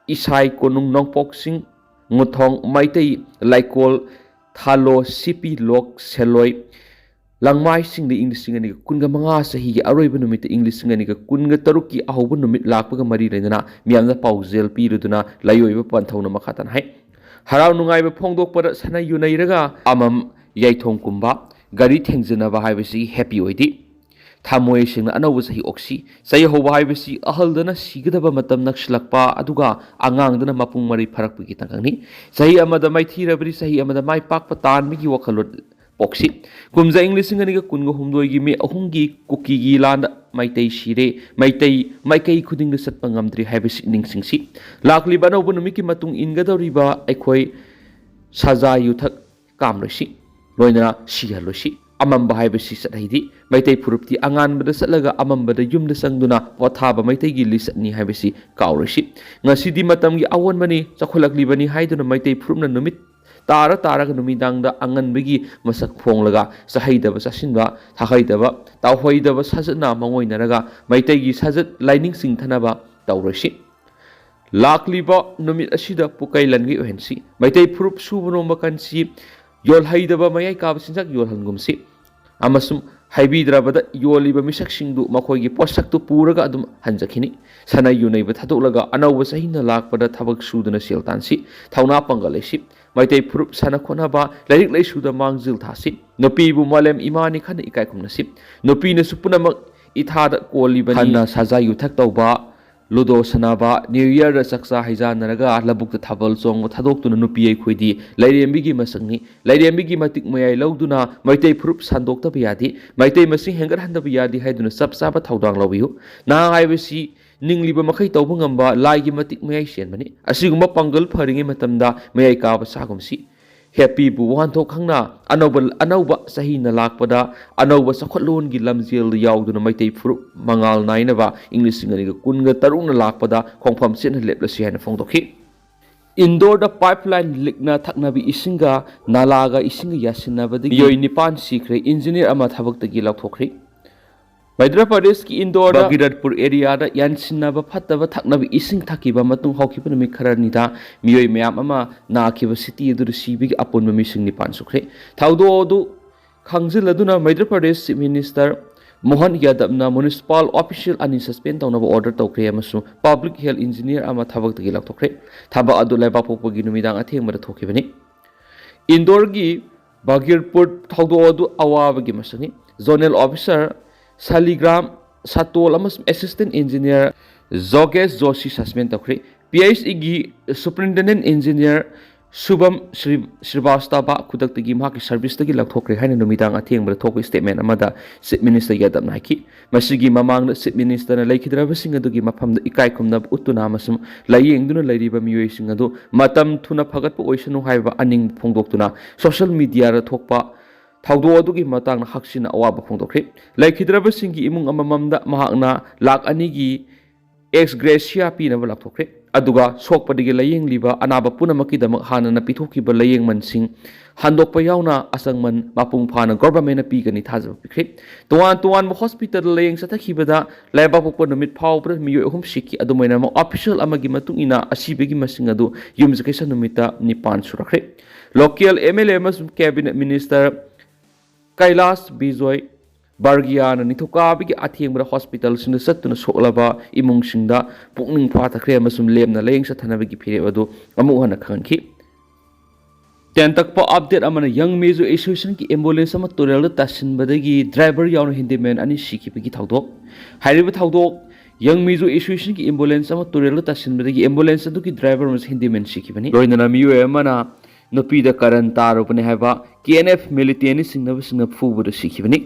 ꯏꯁꯥꯏ ꯀꯣꯅꯨꯡ ꯅꯣꯡꯄꯣꯛꯁꯤꯡ, ꯉꯨꯊꯣꯡ ꯃꯩꯇꯩ ꯂꯩꯀꯣꯜ, ꯊꯥꯂꯣ ꯁꯤꯄꯤ ꯂꯣꯛ ꯁꯦꯂꯣꯏ ꯂꯪꯃꯥꯏꯁꯤꯡꯗ ꯏꯪ ꯂꯤꯁꯤꯡ ꯑꯅꯤꯒ ꯀꯨꯟꯒ ꯃꯉꯥ ꯆꯍꯤꯒꯤ ꯑꯔꯣꯏꯕ ꯅꯨꯃꯤꯠꯇ ꯏꯪ ꯂꯤꯁꯤꯡ ꯑꯅꯤꯒ ꯀꯨꯟꯒ ꯇꯔꯨꯛꯀꯤ ꯑꯍꯧꯕ ꯅꯨꯃꯤꯠ ꯂꯥꯛꯄꯒ ꯃꯔꯤ ꯂꯩꯅꯅ ꯃꯤꯌꯥꯝꯗ ꯄꯥꯎꯖꯦꯜ ꯄꯤꯔꯨꯗꯨꯅ ꯂꯩꯑꯣꯏꯕ ꯄꯟꯊꯧꯅ ꯃꯈꯥ ꯇꯥꯅ ꯍꯥꯏ꯫ ꯍꯔꯥꯎ ꯅꯨꯡꯉꯥꯏꯕ ꯐꯣꯡꯗꯣꯛꯄꯗ ꯁꯅꯥ ꯌꯨꯅꯩꯔꯒ ꯑꯃꯝ ꯌꯥꯏꯊꯣꯡ ꯀꯨꯝꯕ, ꯒꯥꯔꯤ ꯊꯦꯡꯖꯤꯟꯅꯕ ꯍꯥꯏꯕꯁꯤ ꯍꯦꯄꯤ ꯑꯣꯏꯗꯦ꯫ ꯊꯃꯣꯏ ꯁꯦꯡꯅ ꯑꯅꯧꯕ ꯆꯍꯤ ꯑꯣꯛꯁꯤ꯫ ꯆꯍꯤ ꯍꯧꯕ ꯍꯥꯏꯕꯁꯤ ꯑꯍꯜꯗꯅ ꯁꯤꯒꯗꯕ ꯃꯇꯝ ꯅꯛꯁꯤꯜꯂꯛꯄ, ꯑꯗꯨꯒ ꯑꯉꯥꯡꯗꯅ ꯃꯄꯨꯡ ꯃꯔꯩ ꯐꯥꯔꯛꯄꯒꯤ ꯇꯥꯡꯀꯛꯅꯤ꯫ ꯆꯍꯤ ꯑꯃꯗ ꯃꯥꯏꯊꯤꯔꯕꯗꯤ ꯆꯍꯤ ꯑꯃꯗ ꯃꯥꯏ ꯄꯥꯛꯄ ꯇꯥꯟꯕꯒꯤ ꯋꯥꯈꯜꯂꯣꯟ ꯄꯣꯛꯁꯤ꯫ ꯀꯨꯝꯖꯥ ꯏꯪ ꯂꯤꯁꯤꯡ ꯑꯅꯤꯒ ꯀꯨꯟꯒ ꯍꯨꯝꯗꯣꯏꯒꯤ ꯃꯦ ꯑꯍꯨꯝꯒꯤ ꯀꯨꯀꯤꯒꯤ ꯂꯥꯟꯗ ꯃꯩꯇꯩ ꯁꯤꯔꯦ, ꯃꯩꯇꯩ ꯃꯥꯏꯀꯩ ꯈꯨꯗꯤꯡꯗ ꯆꯠꯄ ꯉꯝꯗ꯭ꯔꯤ ꯍꯥꯏꯕꯁꯤ ꯅꯤꯡꯁꯤꯡꯁꯤ꯫ ꯂꯥꯛꯂꯤꯕ ꯑꯅꯧꯕ ꯅꯨꯃꯤꯠꯀꯤ ꯃꯇꯨꯡ ꯏꯟꯒꯗꯧꯔꯤꯕ ꯑꯩꯈꯣꯏ ꯁꯥꯖꯥ ꯌꯨꯊꯛ ꯀꯥꯝꯂꯣꯏꯁꯤ, ꯂꯣꯏꯅꯅ ꯁꯤꯍꯜꯂꯣꯏꯁꯤ꯫ ꯑꯃꯝꯕ ꯍꯥꯏꯕꯁꯤ ꯆꯠꯍꯩꯗꯤ꯫ ꯃꯩꯇꯩ ꯐꯨꯔꯨꯞꯇꯤ ꯑꯉꯥꯟꯕꯗ ꯆꯠꯂꯒ ꯑꯃꯝꯕꯗ ꯌꯨꯝꯗ ꯆꯪꯗꯨꯅ ꯄꯣꯊꯥꯕ ꯃꯩꯇꯩꯒꯤ ꯂꯤꯆꯠꯅꯤ ꯍꯥꯏꯕꯁꯤ ꯀꯥꯎꯔꯣꯏꯁꯤ꯫ ꯉꯁꯤꯗꯤ ꯃꯇꯝꯒꯤ ꯑꯑꯣꯟꯕꯅꯤ, ꯆꯥꯎꯈꯠꯂꯛꯂꯤꯕꯅꯤ ꯍꯥꯏꯗꯨꯅ ꯃꯩꯇꯩ ꯐꯨꯔꯨꯞꯅ ꯅꯨꯃꯤꯠ ꯇꯥꯔ ꯇꯥꯔꯒ ꯅꯨꯃꯤꯗꯥꯡꯗ ꯑꯉꯟꯕꯒꯤ ꯃꯁꯛ ꯐꯣꯡꯂꯒ ꯆꯥꯍꯩꯗꯕ ꯆꯥꯁꯤꯟꯕ, ꯊꯥꯍꯩꯗꯕ, ꯇꯥꯎꯍꯩꯗꯕ ꯁꯥꯖꯠꯅ ꯃꯥꯡꯑꯣꯏꯅꯔꯒ ꯃꯩꯇꯩꯒꯤ ꯁꯥꯖꯠ ꯂꯥꯏꯅꯤꯡ ꯆꯤꯡꯊꯅꯕ ꯇꯧꯔꯣꯏꯁꯤ꯫ ꯂꯥꯛꯂꯤꯕ ꯅꯨꯃꯤꯠ ꯑꯁꯤꯗ ꯄꯨꯀꯩ ꯂꯟꯒꯤ ꯑꯣꯏꯍꯟꯁꯤ꯫ ꯃꯩꯇꯩ ꯐꯨꯔꯨꯞ ꯁꯨꯕ ꯅꯣꯝꯕ ꯀꯟꯁꯤ꯫ ꯌꯣꯜꯍꯩꯗꯕ ꯃꯌꯥꯏ ꯀꯥꯕ ꯆꯤꯟꯖꯥꯛ ꯌꯣꯜꯍꯟꯒꯨꯝꯁꯤ꯫ ꯑꯃꯁꯨꯡ ꯍꯥꯏꯕꯤꯗ꯭ꯔꯕꯗ ꯌꯣꯜꯂꯤꯕ ꯃꯤꯁꯛꯁꯤꯡꯗꯨ ꯃꯈꯣꯏꯒꯤ ꯄꯣꯠꯁꯛꯇꯨ ꯄꯨꯔꯒ ꯑꯗꯨꯝ ꯍꯟꯖꯈꯤꯅꯤ꯫ ꯁꯅꯥ ꯌꯨ ꯅꯩꯕ ꯊꯥꯗꯣꯛꯂꯒ ꯑꯅꯧꯕ ꯆꯍꯤꯅ ꯂꯥꯛꯄꯗ ꯊꯕꯛ ꯁꯨꯗꯨꯅ ꯁꯦꯜ ꯇꯥꯟꯁꯤ꯫ ꯊꯧꯅꯥ ꯄꯥꯡꯒꯜ ꯂꯩꯁꯤ꯫ ꯃꯩꯇꯩ ꯐꯨꯔꯨꯞ ꯁꯥꯟꯅ ꯈꯣꯠꯅꯕ, ꯂꯥꯏꯔꯤꯛ ꯂꯥꯏꯁꯨꯗ ꯃꯥꯡꯖꯤꯜ ꯊꯥꯁꯤ꯫ ꯅꯨꯄꯤꯕꯨ ꯃꯥꯂꯦꯝ ꯏꯃꯥꯅꯤ ꯈꯟꯅ ꯏꯀꯥꯏ ꯈꯨꯝꯅꯁꯤ꯫ ꯅꯨꯄꯤꯅꯁꯨ ꯄꯨꯝꯅꯃꯛ ꯏꯊꯥꯗ ꯀꯣꯜꯂꯤꯕꯅꯤ꯫ ꯍꯟꯅ ꯁꯥꯖꯥ ꯌꯨꯊꯛ ꯇꯧꯕ, ꯂꯨꯗꯣ ꯁꯥꯟꯅꯕ, ꯅ꯭ꯌꯨ ꯏꯌꯔꯗ ꯆꯥꯛꯆꯥ ꯍꯩꯖꯥꯟꯅꯔꯒ ꯂꯧꯕꯨꯛꯇ ꯊꯥꯕꯜ ꯆꯣꯡꯕ ꯊꯥꯗꯣꯛꯇꯨꯅ ꯅꯨꯄꯤ ꯑꯩꯈꯣꯏꯗꯤ ꯂꯥꯏꯔꯦꯝꯕꯤꯒꯤ ꯃꯁꯛꯅꯤ꯫ ꯂꯥꯏꯔꯦꯝꯕꯤꯒꯤ ꯃꯇꯤꯛ ꯃꯌꯥꯏ ꯂꯧꯗꯨꯅ ꯃꯩꯇꯩ ꯐꯨꯔꯨꯞ ꯁꯟꯗꯣꯛꯇꯕ ꯌꯥꯗꯦ꯫ ꯃꯩꯇꯩ ꯃꯁꯤꯡ ꯍꯦꯟꯒꯠꯍꯟꯗꯕ ꯌꯥꯗꯦ ꯍꯥꯏꯗꯨꯅ ꯆꯞ ꯆꯥꯕ ꯊꯧꯗꯥꯡ ꯂꯧꯕꯤꯌꯨ꯫ ꯅꯍꯥ ꯍꯥꯏꯕꯁꯤ ꯅꯤꯡꯂꯤꯕ ꯃꯈꯩ ꯇꯧꯕ ꯉꯝꯕ ꯂꯥꯏꯒꯤ ꯃꯇꯤꯛ ꯃꯌꯥꯏ ꯆꯦꯟꯕꯅꯤ꯫ ꯑꯁꯤꯒꯨꯝꯕ ꯄꯥꯡꯒꯜ ꯐꯔꯤꯉꯩ ꯃꯇꯝꯗ ꯃꯌꯥꯏ ꯀꯥꯕ ꯁꯥꯒꯨꯝꯁꯤ꯫ ꯍꯦꯞꯄꯤꯕꯨ ꯋꯥꯍꯟꯊꯣꯛ ꯈꯪꯅ ꯑꯅꯧꯕ, ꯑꯅꯧꯕ ꯆꯍꯤꯅ ꯂꯥꯛꯄꯗ ꯑꯅꯧꯕ ꯆꯥꯎꯈꯠꯂꯣꯟꯒꯤ ꯂꯝꯖꯦꯜꯗ ꯌꯥꯎꯗꯨꯅ ꯃꯩꯇꯩ ꯐꯨꯔꯨꯞ ꯃꯉꯥꯜ ꯅꯥꯏꯅꯕ ꯏꯪ ꯂꯤꯁꯤꯡ ꯑꯅꯤꯒ ꯀꯨꯟꯒ ꯇꯔꯨꯛꯅ ꯂꯥꯛꯄꯗ ꯈꯣꯡꯐꯝ ꯆꯦꯠꯅ ꯂꯦꯞꯂꯁꯤ ꯍꯥꯏꯅ ꯐꯣꯡꯗꯣꯛꯈꯤ꯫ ꯏꯟꯗꯣꯔꯗ ꯄꯥꯏꯞꯂꯥꯏꯟ ꯂꯤꯛꯅ ꯊꯛꯅꯕ ꯏꯁꯤꯡꯒ ꯅꯥꯂꯥꯒ ꯏꯁꯤꯡꯒ ꯌꯥꯁꯤꯟꯅꯕꯗꯒꯤ ꯃꯤꯑꯣꯏ ꯅꯤꯄꯥꯟ ꯁꯤꯈ꯭ꯔꯦ, ꯏꯟꯖꯤꯅꯤꯌꯔ ꯑꯃ ꯊꯕꯛꯇꯒꯤ ꯂꯧꯊꯣꯛꯈ꯭ꯔꯦ꯫ ꯃꯩꯙ꯭ꯌ ꯄ꯭ꯔꯗꯦꯁꯀꯤ ꯏꯟꯗꯣꯔꯗ ꯕꯒꯤꯔꯠꯄꯨꯔ ꯑꯦꯔꯤꯌꯥꯗ ꯌꯥꯟꯁꯤꯟꯅꯕ ꯐꯠꯇꯕ ꯊꯛꯅꯕ ꯏꯁꯤꯡ ꯊꯛꯈꯤꯕ ꯃꯇꯨꯡ ꯍꯧꯈꯤꯕ ꯅꯨꯃꯤꯠ ꯈꯔꯅꯤꯗ ꯃꯤꯑꯣꯏ ꯃꯌꯥꯝ ꯑꯃ ꯅꯥꯈꯤꯕ ꯁꯤꯇꯤ ꯑꯗꯨꯗ ꯁꯤꯕꯒꯤ ꯑꯄꯨꯟꯕ ꯃꯤꯁꯤꯡ ꯅꯤꯄꯥꯟ ꯁꯨꯈ꯭ꯔꯦ꯫ ꯊꯧꯗꯣꯛ ꯑꯗꯨ ꯈꯪꯖꯤꯜꯂꯗꯨꯅ ꯃꯩꯙ꯭ꯌ ꯄ꯭ꯔꯗꯦꯁ ꯆꯤꯐ ꯃꯤꯅꯤꯁꯇꯔ ꯃꯣꯍꯟ ꯌꯥꯗꯕꯅ ꯃ꯭ꯌꯨꯅꯤꯁꯤꯄꯥꯜ ꯑꯣꯐꯤꯁꯤꯌꯦꯜ ꯑꯅꯤ ꯁꯁꯄꯦꯟ ꯇꯧꯅꯕ ꯑꯣꯔꯗꯔ ꯇꯧꯈ꯭ꯔꯦ ꯑꯃꯁꯨꯡ ꯄꯕ꯭ꯂꯤꯛ ꯍꯦꯜꯊ ꯏꯟꯖꯤꯅꯤꯌꯔ ꯑꯃ ꯊꯕꯛꯇꯒꯤ ꯂꯧꯊꯣꯛꯈ꯭ꯔꯦ꯫ ꯊꯕꯛ ꯑꯗꯨ ꯂꯩꯕꯥꯛꯄꯣꯛꯄꯒꯤ ꯅꯨꯃꯤꯗꯥꯡ ꯑꯊꯦꯡꯕꯗ ꯊꯣꯛꯈꯤꯕꯅꯤ꯫ ꯏꯟꯗꯣꯔꯒꯤ ꯕꯒꯤꯔꯄꯨꯔ ꯊꯧꯗꯣꯛ ꯑꯗꯨ ꯑꯋꯥꯕꯒꯤ ꯃꯁꯛꯅꯤ꯫ ꯖꯣꯅꯦꯜ ꯑꯣꯐꯤꯁꯥꯔ ꯁꯥꯂꯤꯒ꯭ꯔꯥꯝ ꯁꯥꯇꯣꯜ ꯑꯃꯁꯨꯡ ꯑꯦꯁꯤꯁꯇꯦꯟ ꯏꯟꯖꯤꯅꯤꯌꯔ ꯖꯣꯒꯦꯁ ꯖꯣꯁꯤ ꯁꯁꯄꯦꯟ ꯇꯧꯈ꯭ꯔꯦ꯫ ꯄꯤ ꯑꯩꯆ ꯏꯒꯤ ꯁꯨꯄꯔꯤꯟꯇꯦꯟꯗꯦꯟ ꯏꯟꯖꯤꯅꯤꯌꯔ ꯁꯨꯚꯝ ꯁ꯭ꯔꯤ-, ꯁ꯭ꯔꯤꯚꯥꯁꯇꯕ ꯈꯨꯗꯛꯇꯒꯤ ꯃꯍꯥꯛꯀꯤ ꯁꯔꯚꯤꯁꯇꯒꯤ ꯂꯧꯊꯣꯛꯈ꯭ꯔꯦ ꯍꯥꯏꯅ ꯅꯨꯃꯤꯗꯥꯡ ꯑꯊꯦꯡꯕꯗ ꯊꯣꯛꯄ ꯁ꯭ꯇꯦꯠꯃꯦꯟ ꯑꯃꯗ ꯆꯤꯐ ꯃꯤꯅꯤꯁꯇꯔ ꯌꯥꯗꯕꯅ ꯍꯥꯏꯈꯤ꯫ ꯃꯁꯤꯒꯤ ꯃꯃꯥꯡꯗ ꯆꯤꯐ ꯃꯤꯅꯤꯁꯇꯔꯅ ꯂꯩꯈꯤꯗ꯭ꯔꯕꯁꯤꯡ ꯑꯗꯨꯒꯤ ꯃꯐꯝꯗ ꯏꯀꯥꯏ ꯈꯨꯝꯅꯕ ꯎꯠꯇꯨꯅ ꯑꯃꯁꯨꯡ ꯂꯥꯏꯌꯦꯡꯗꯨꯅ ꯂꯩꯔꯤꯕ ꯃꯤꯑꯣꯏꯁꯤꯡ ꯑꯗꯨ ꯃꯇꯝ ꯊꯨꯅ ꯐꯒꯠꯄ ꯑꯣꯏꯁꯅꯨ ꯍꯥꯏꯕ ꯑꯅꯤꯡꯕ ꯐꯣꯡꯗꯣꯛꯇꯨꯅ ꯁꯣꯁꯤꯌꯦꯜ ꯃꯤꯗꯤꯌꯥꯗ ꯊꯣꯛꯄ ꯊꯧꯗꯣꯛ ꯑꯗꯨꯒꯤ ꯃꯇꯥꯡꯗ ꯍꯛꯆꯤꯟꯅ ꯑꯋꯥꯕ ꯐꯣꯡꯗꯣꯛꯈ꯭ꯔꯦ꯫ ꯂꯩꯈꯤꯗ꯭ꯔꯕꯁꯤꯡꯒꯤ ꯏꯃꯨꯡ ꯑꯃꯃꯝꯗ ꯃꯍꯥꯛꯅ ꯂꯥꯈ ꯑꯅꯤꯒꯤ ꯑꯦꯛꯁ ꯒ꯭ꯔꯦꯁꯤꯌꯥ ꯄꯤꯅꯕ ꯂꯥꯎꯊꯣꯛꯈ꯭ꯔꯦ꯫ ꯑꯗꯨꯒ ꯁꯣꯛꯄꯗꯒꯤ ꯂꯥꯌꯦꯡꯂꯤꯕ ꯑꯅꯥꯕ ꯄꯨꯝꯅꯃꯛꯀꯤꯗꯃꯛ ꯍꯥꯟꯅꯅ ꯄꯤꯊꯣꯛꯈꯤꯕ ꯂꯥꯌꯦꯡꯃꯟꯁꯤꯡ ꯍꯟꯗꯣꯛꯄ ꯌꯥꯎꯅ ꯑꯁꯪꯃꯟ ꯃꯄꯨꯡ ꯐꯥꯅ ꯒꯣꯚꯔꯟꯃꯦꯟꯠꯅ ꯄꯤꯒꯅꯤ ꯊꯥꯖꯕ ꯄꯤꯈ꯭ꯔꯦ꯫ ꯇꯣꯉꯥꯟ ꯇꯣꯉꯥꯟꯕ ꯍꯣꯁꯄꯤꯇꯥꯜꯗ ꯂꯥꯌꯦꯡ ꯆꯠꯊꯈꯤꯕꯗ ꯂꯩꯕꯥꯛꯄꯣꯛꯄ ꯅꯨꯃꯤꯠ ꯐꯥꯎꯕꯗ ꯃꯤꯑꯣꯏ ꯑꯍꯨꯝ ꯁꯤꯈꯤ꯫ ꯑꯗꯨꯃꯥꯏꯅ ꯑꯃ ꯑꯣꯐꯤꯁꯤꯌꯦꯜ ꯑꯃꯒꯤ ꯃꯇꯨꯡ ꯏꯟꯅ ꯑꯁꯤꯕꯒꯤ ꯃꯁꯤꯡ ꯑꯗꯨ ꯌꯨꯝꯁꯀꯩꯁ ꯅꯨꯃꯤꯠꯇ ꯅꯤꯄꯥꯟ ꯁꯨꯔꯛꯈ꯭ꯔꯦ꯫ ꯂꯣꯀꯦꯜ ꯑꯦꯝ ꯑꯦꯜ ꯑꯦ ꯑꯃꯁꯨꯡ ꯀꯦꯕꯤꯅꯦꯠ ꯃꯤꯅꯤꯁꯇꯔ ꯀꯩꯂꯥꯁ ꯕꯤꯖꯣꯏ ꯕꯔꯒꯤꯌꯥꯅ ꯅꯤꯡꯊꯧꯀꯥꯕꯒꯤ ꯑꯊꯦꯡꯕꯗ ꯍꯣꯁꯄꯤꯇꯥꯜꯁꯤꯡꯗ ꯆꯠꯇꯨꯅ ꯁꯣꯛꯂꯕ ꯏꯃꯨꯡꯁꯤꯡꯗ ꯄꯨꯛꯅꯤꯡ ꯐꯥꯊꯈ꯭ꯔꯦ ꯑꯃꯁꯨꯡ ꯂꯦꯝꯅ ꯂꯥꯌꯦꯡ ꯆꯠꯊꯅꯕꯒꯤ ꯐꯤꯔꯦꯞ ꯑꯗꯨ ꯑꯃꯨꯛ ꯍꯟꯅ ꯈꯪꯍꯟꯈꯤ꯫ ꯇꯦꯟꯇꯛꯄ ꯑꯞꯗꯦꯠ ꯑꯃꯅ ꯌꯪ ꯃꯤꯖꯣ ꯑꯦꯁꯣꯁꯤꯌꯦꯁꯟꯒꯤ ꯑꯦꯝꯕꯨꯂꯦꯟꯁ ꯑꯃ ꯇꯨꯔꯦꯜꯗ ꯇꯥꯁꯤꯟꯕꯗꯒꯤ ꯗ꯭ꯔꯥꯏꯚꯔ ꯌꯥꯎꯅ ꯍꯦꯟꯗꯤꯃꯦꯟ ꯑꯅꯤ ꯁꯤꯈꯤꯕꯒꯤ ꯊꯧꯗꯣꯛ꯫ ꯍꯥꯏꯔꯤꯕ ꯊꯧꯗꯣꯛ ꯌꯪ ꯃꯤꯖꯣ ꯑꯦꯁꯣꯁꯤꯌꯦꯁꯟꯒꯤ ꯑꯦꯝꯕꯨꯂꯦꯟꯁ ꯑꯃ ꯇꯨꯔꯦꯜꯗ ꯇꯥꯁꯤꯟꯕꯗꯒꯤ ꯑꯦꯝꯕꯨꯂꯦꯟꯁ ꯑꯗꯨꯒꯤ ꯗ꯭ꯔꯥꯏꯚꯔ ꯑꯃꯁꯨ ꯍꯦꯟꯗꯤꯃꯦꯟ ꯁꯤꯈꯤꯕꯅꯤ꯫ ꯂꯣꯏꯅꯅ ꯃꯤꯑꯣꯏ ꯑꯃꯅ ꯅꯨꯄꯤꯗ ꯀꯔꯟ ꯇꯥꯔꯨꯕꯅꯤ ꯍꯥꯏꯕ ꯀꯦ ꯑꯦꯟ ꯑꯦꯐ ꯃꯤꯂꯤꯇꯦꯟꯠꯅ ꯆꯤꯡꯅꯕꯁꯤꯡꯅ ꯐꯨꯕꯗ ꯁꯤꯈꯤꯕꯅꯤ꯫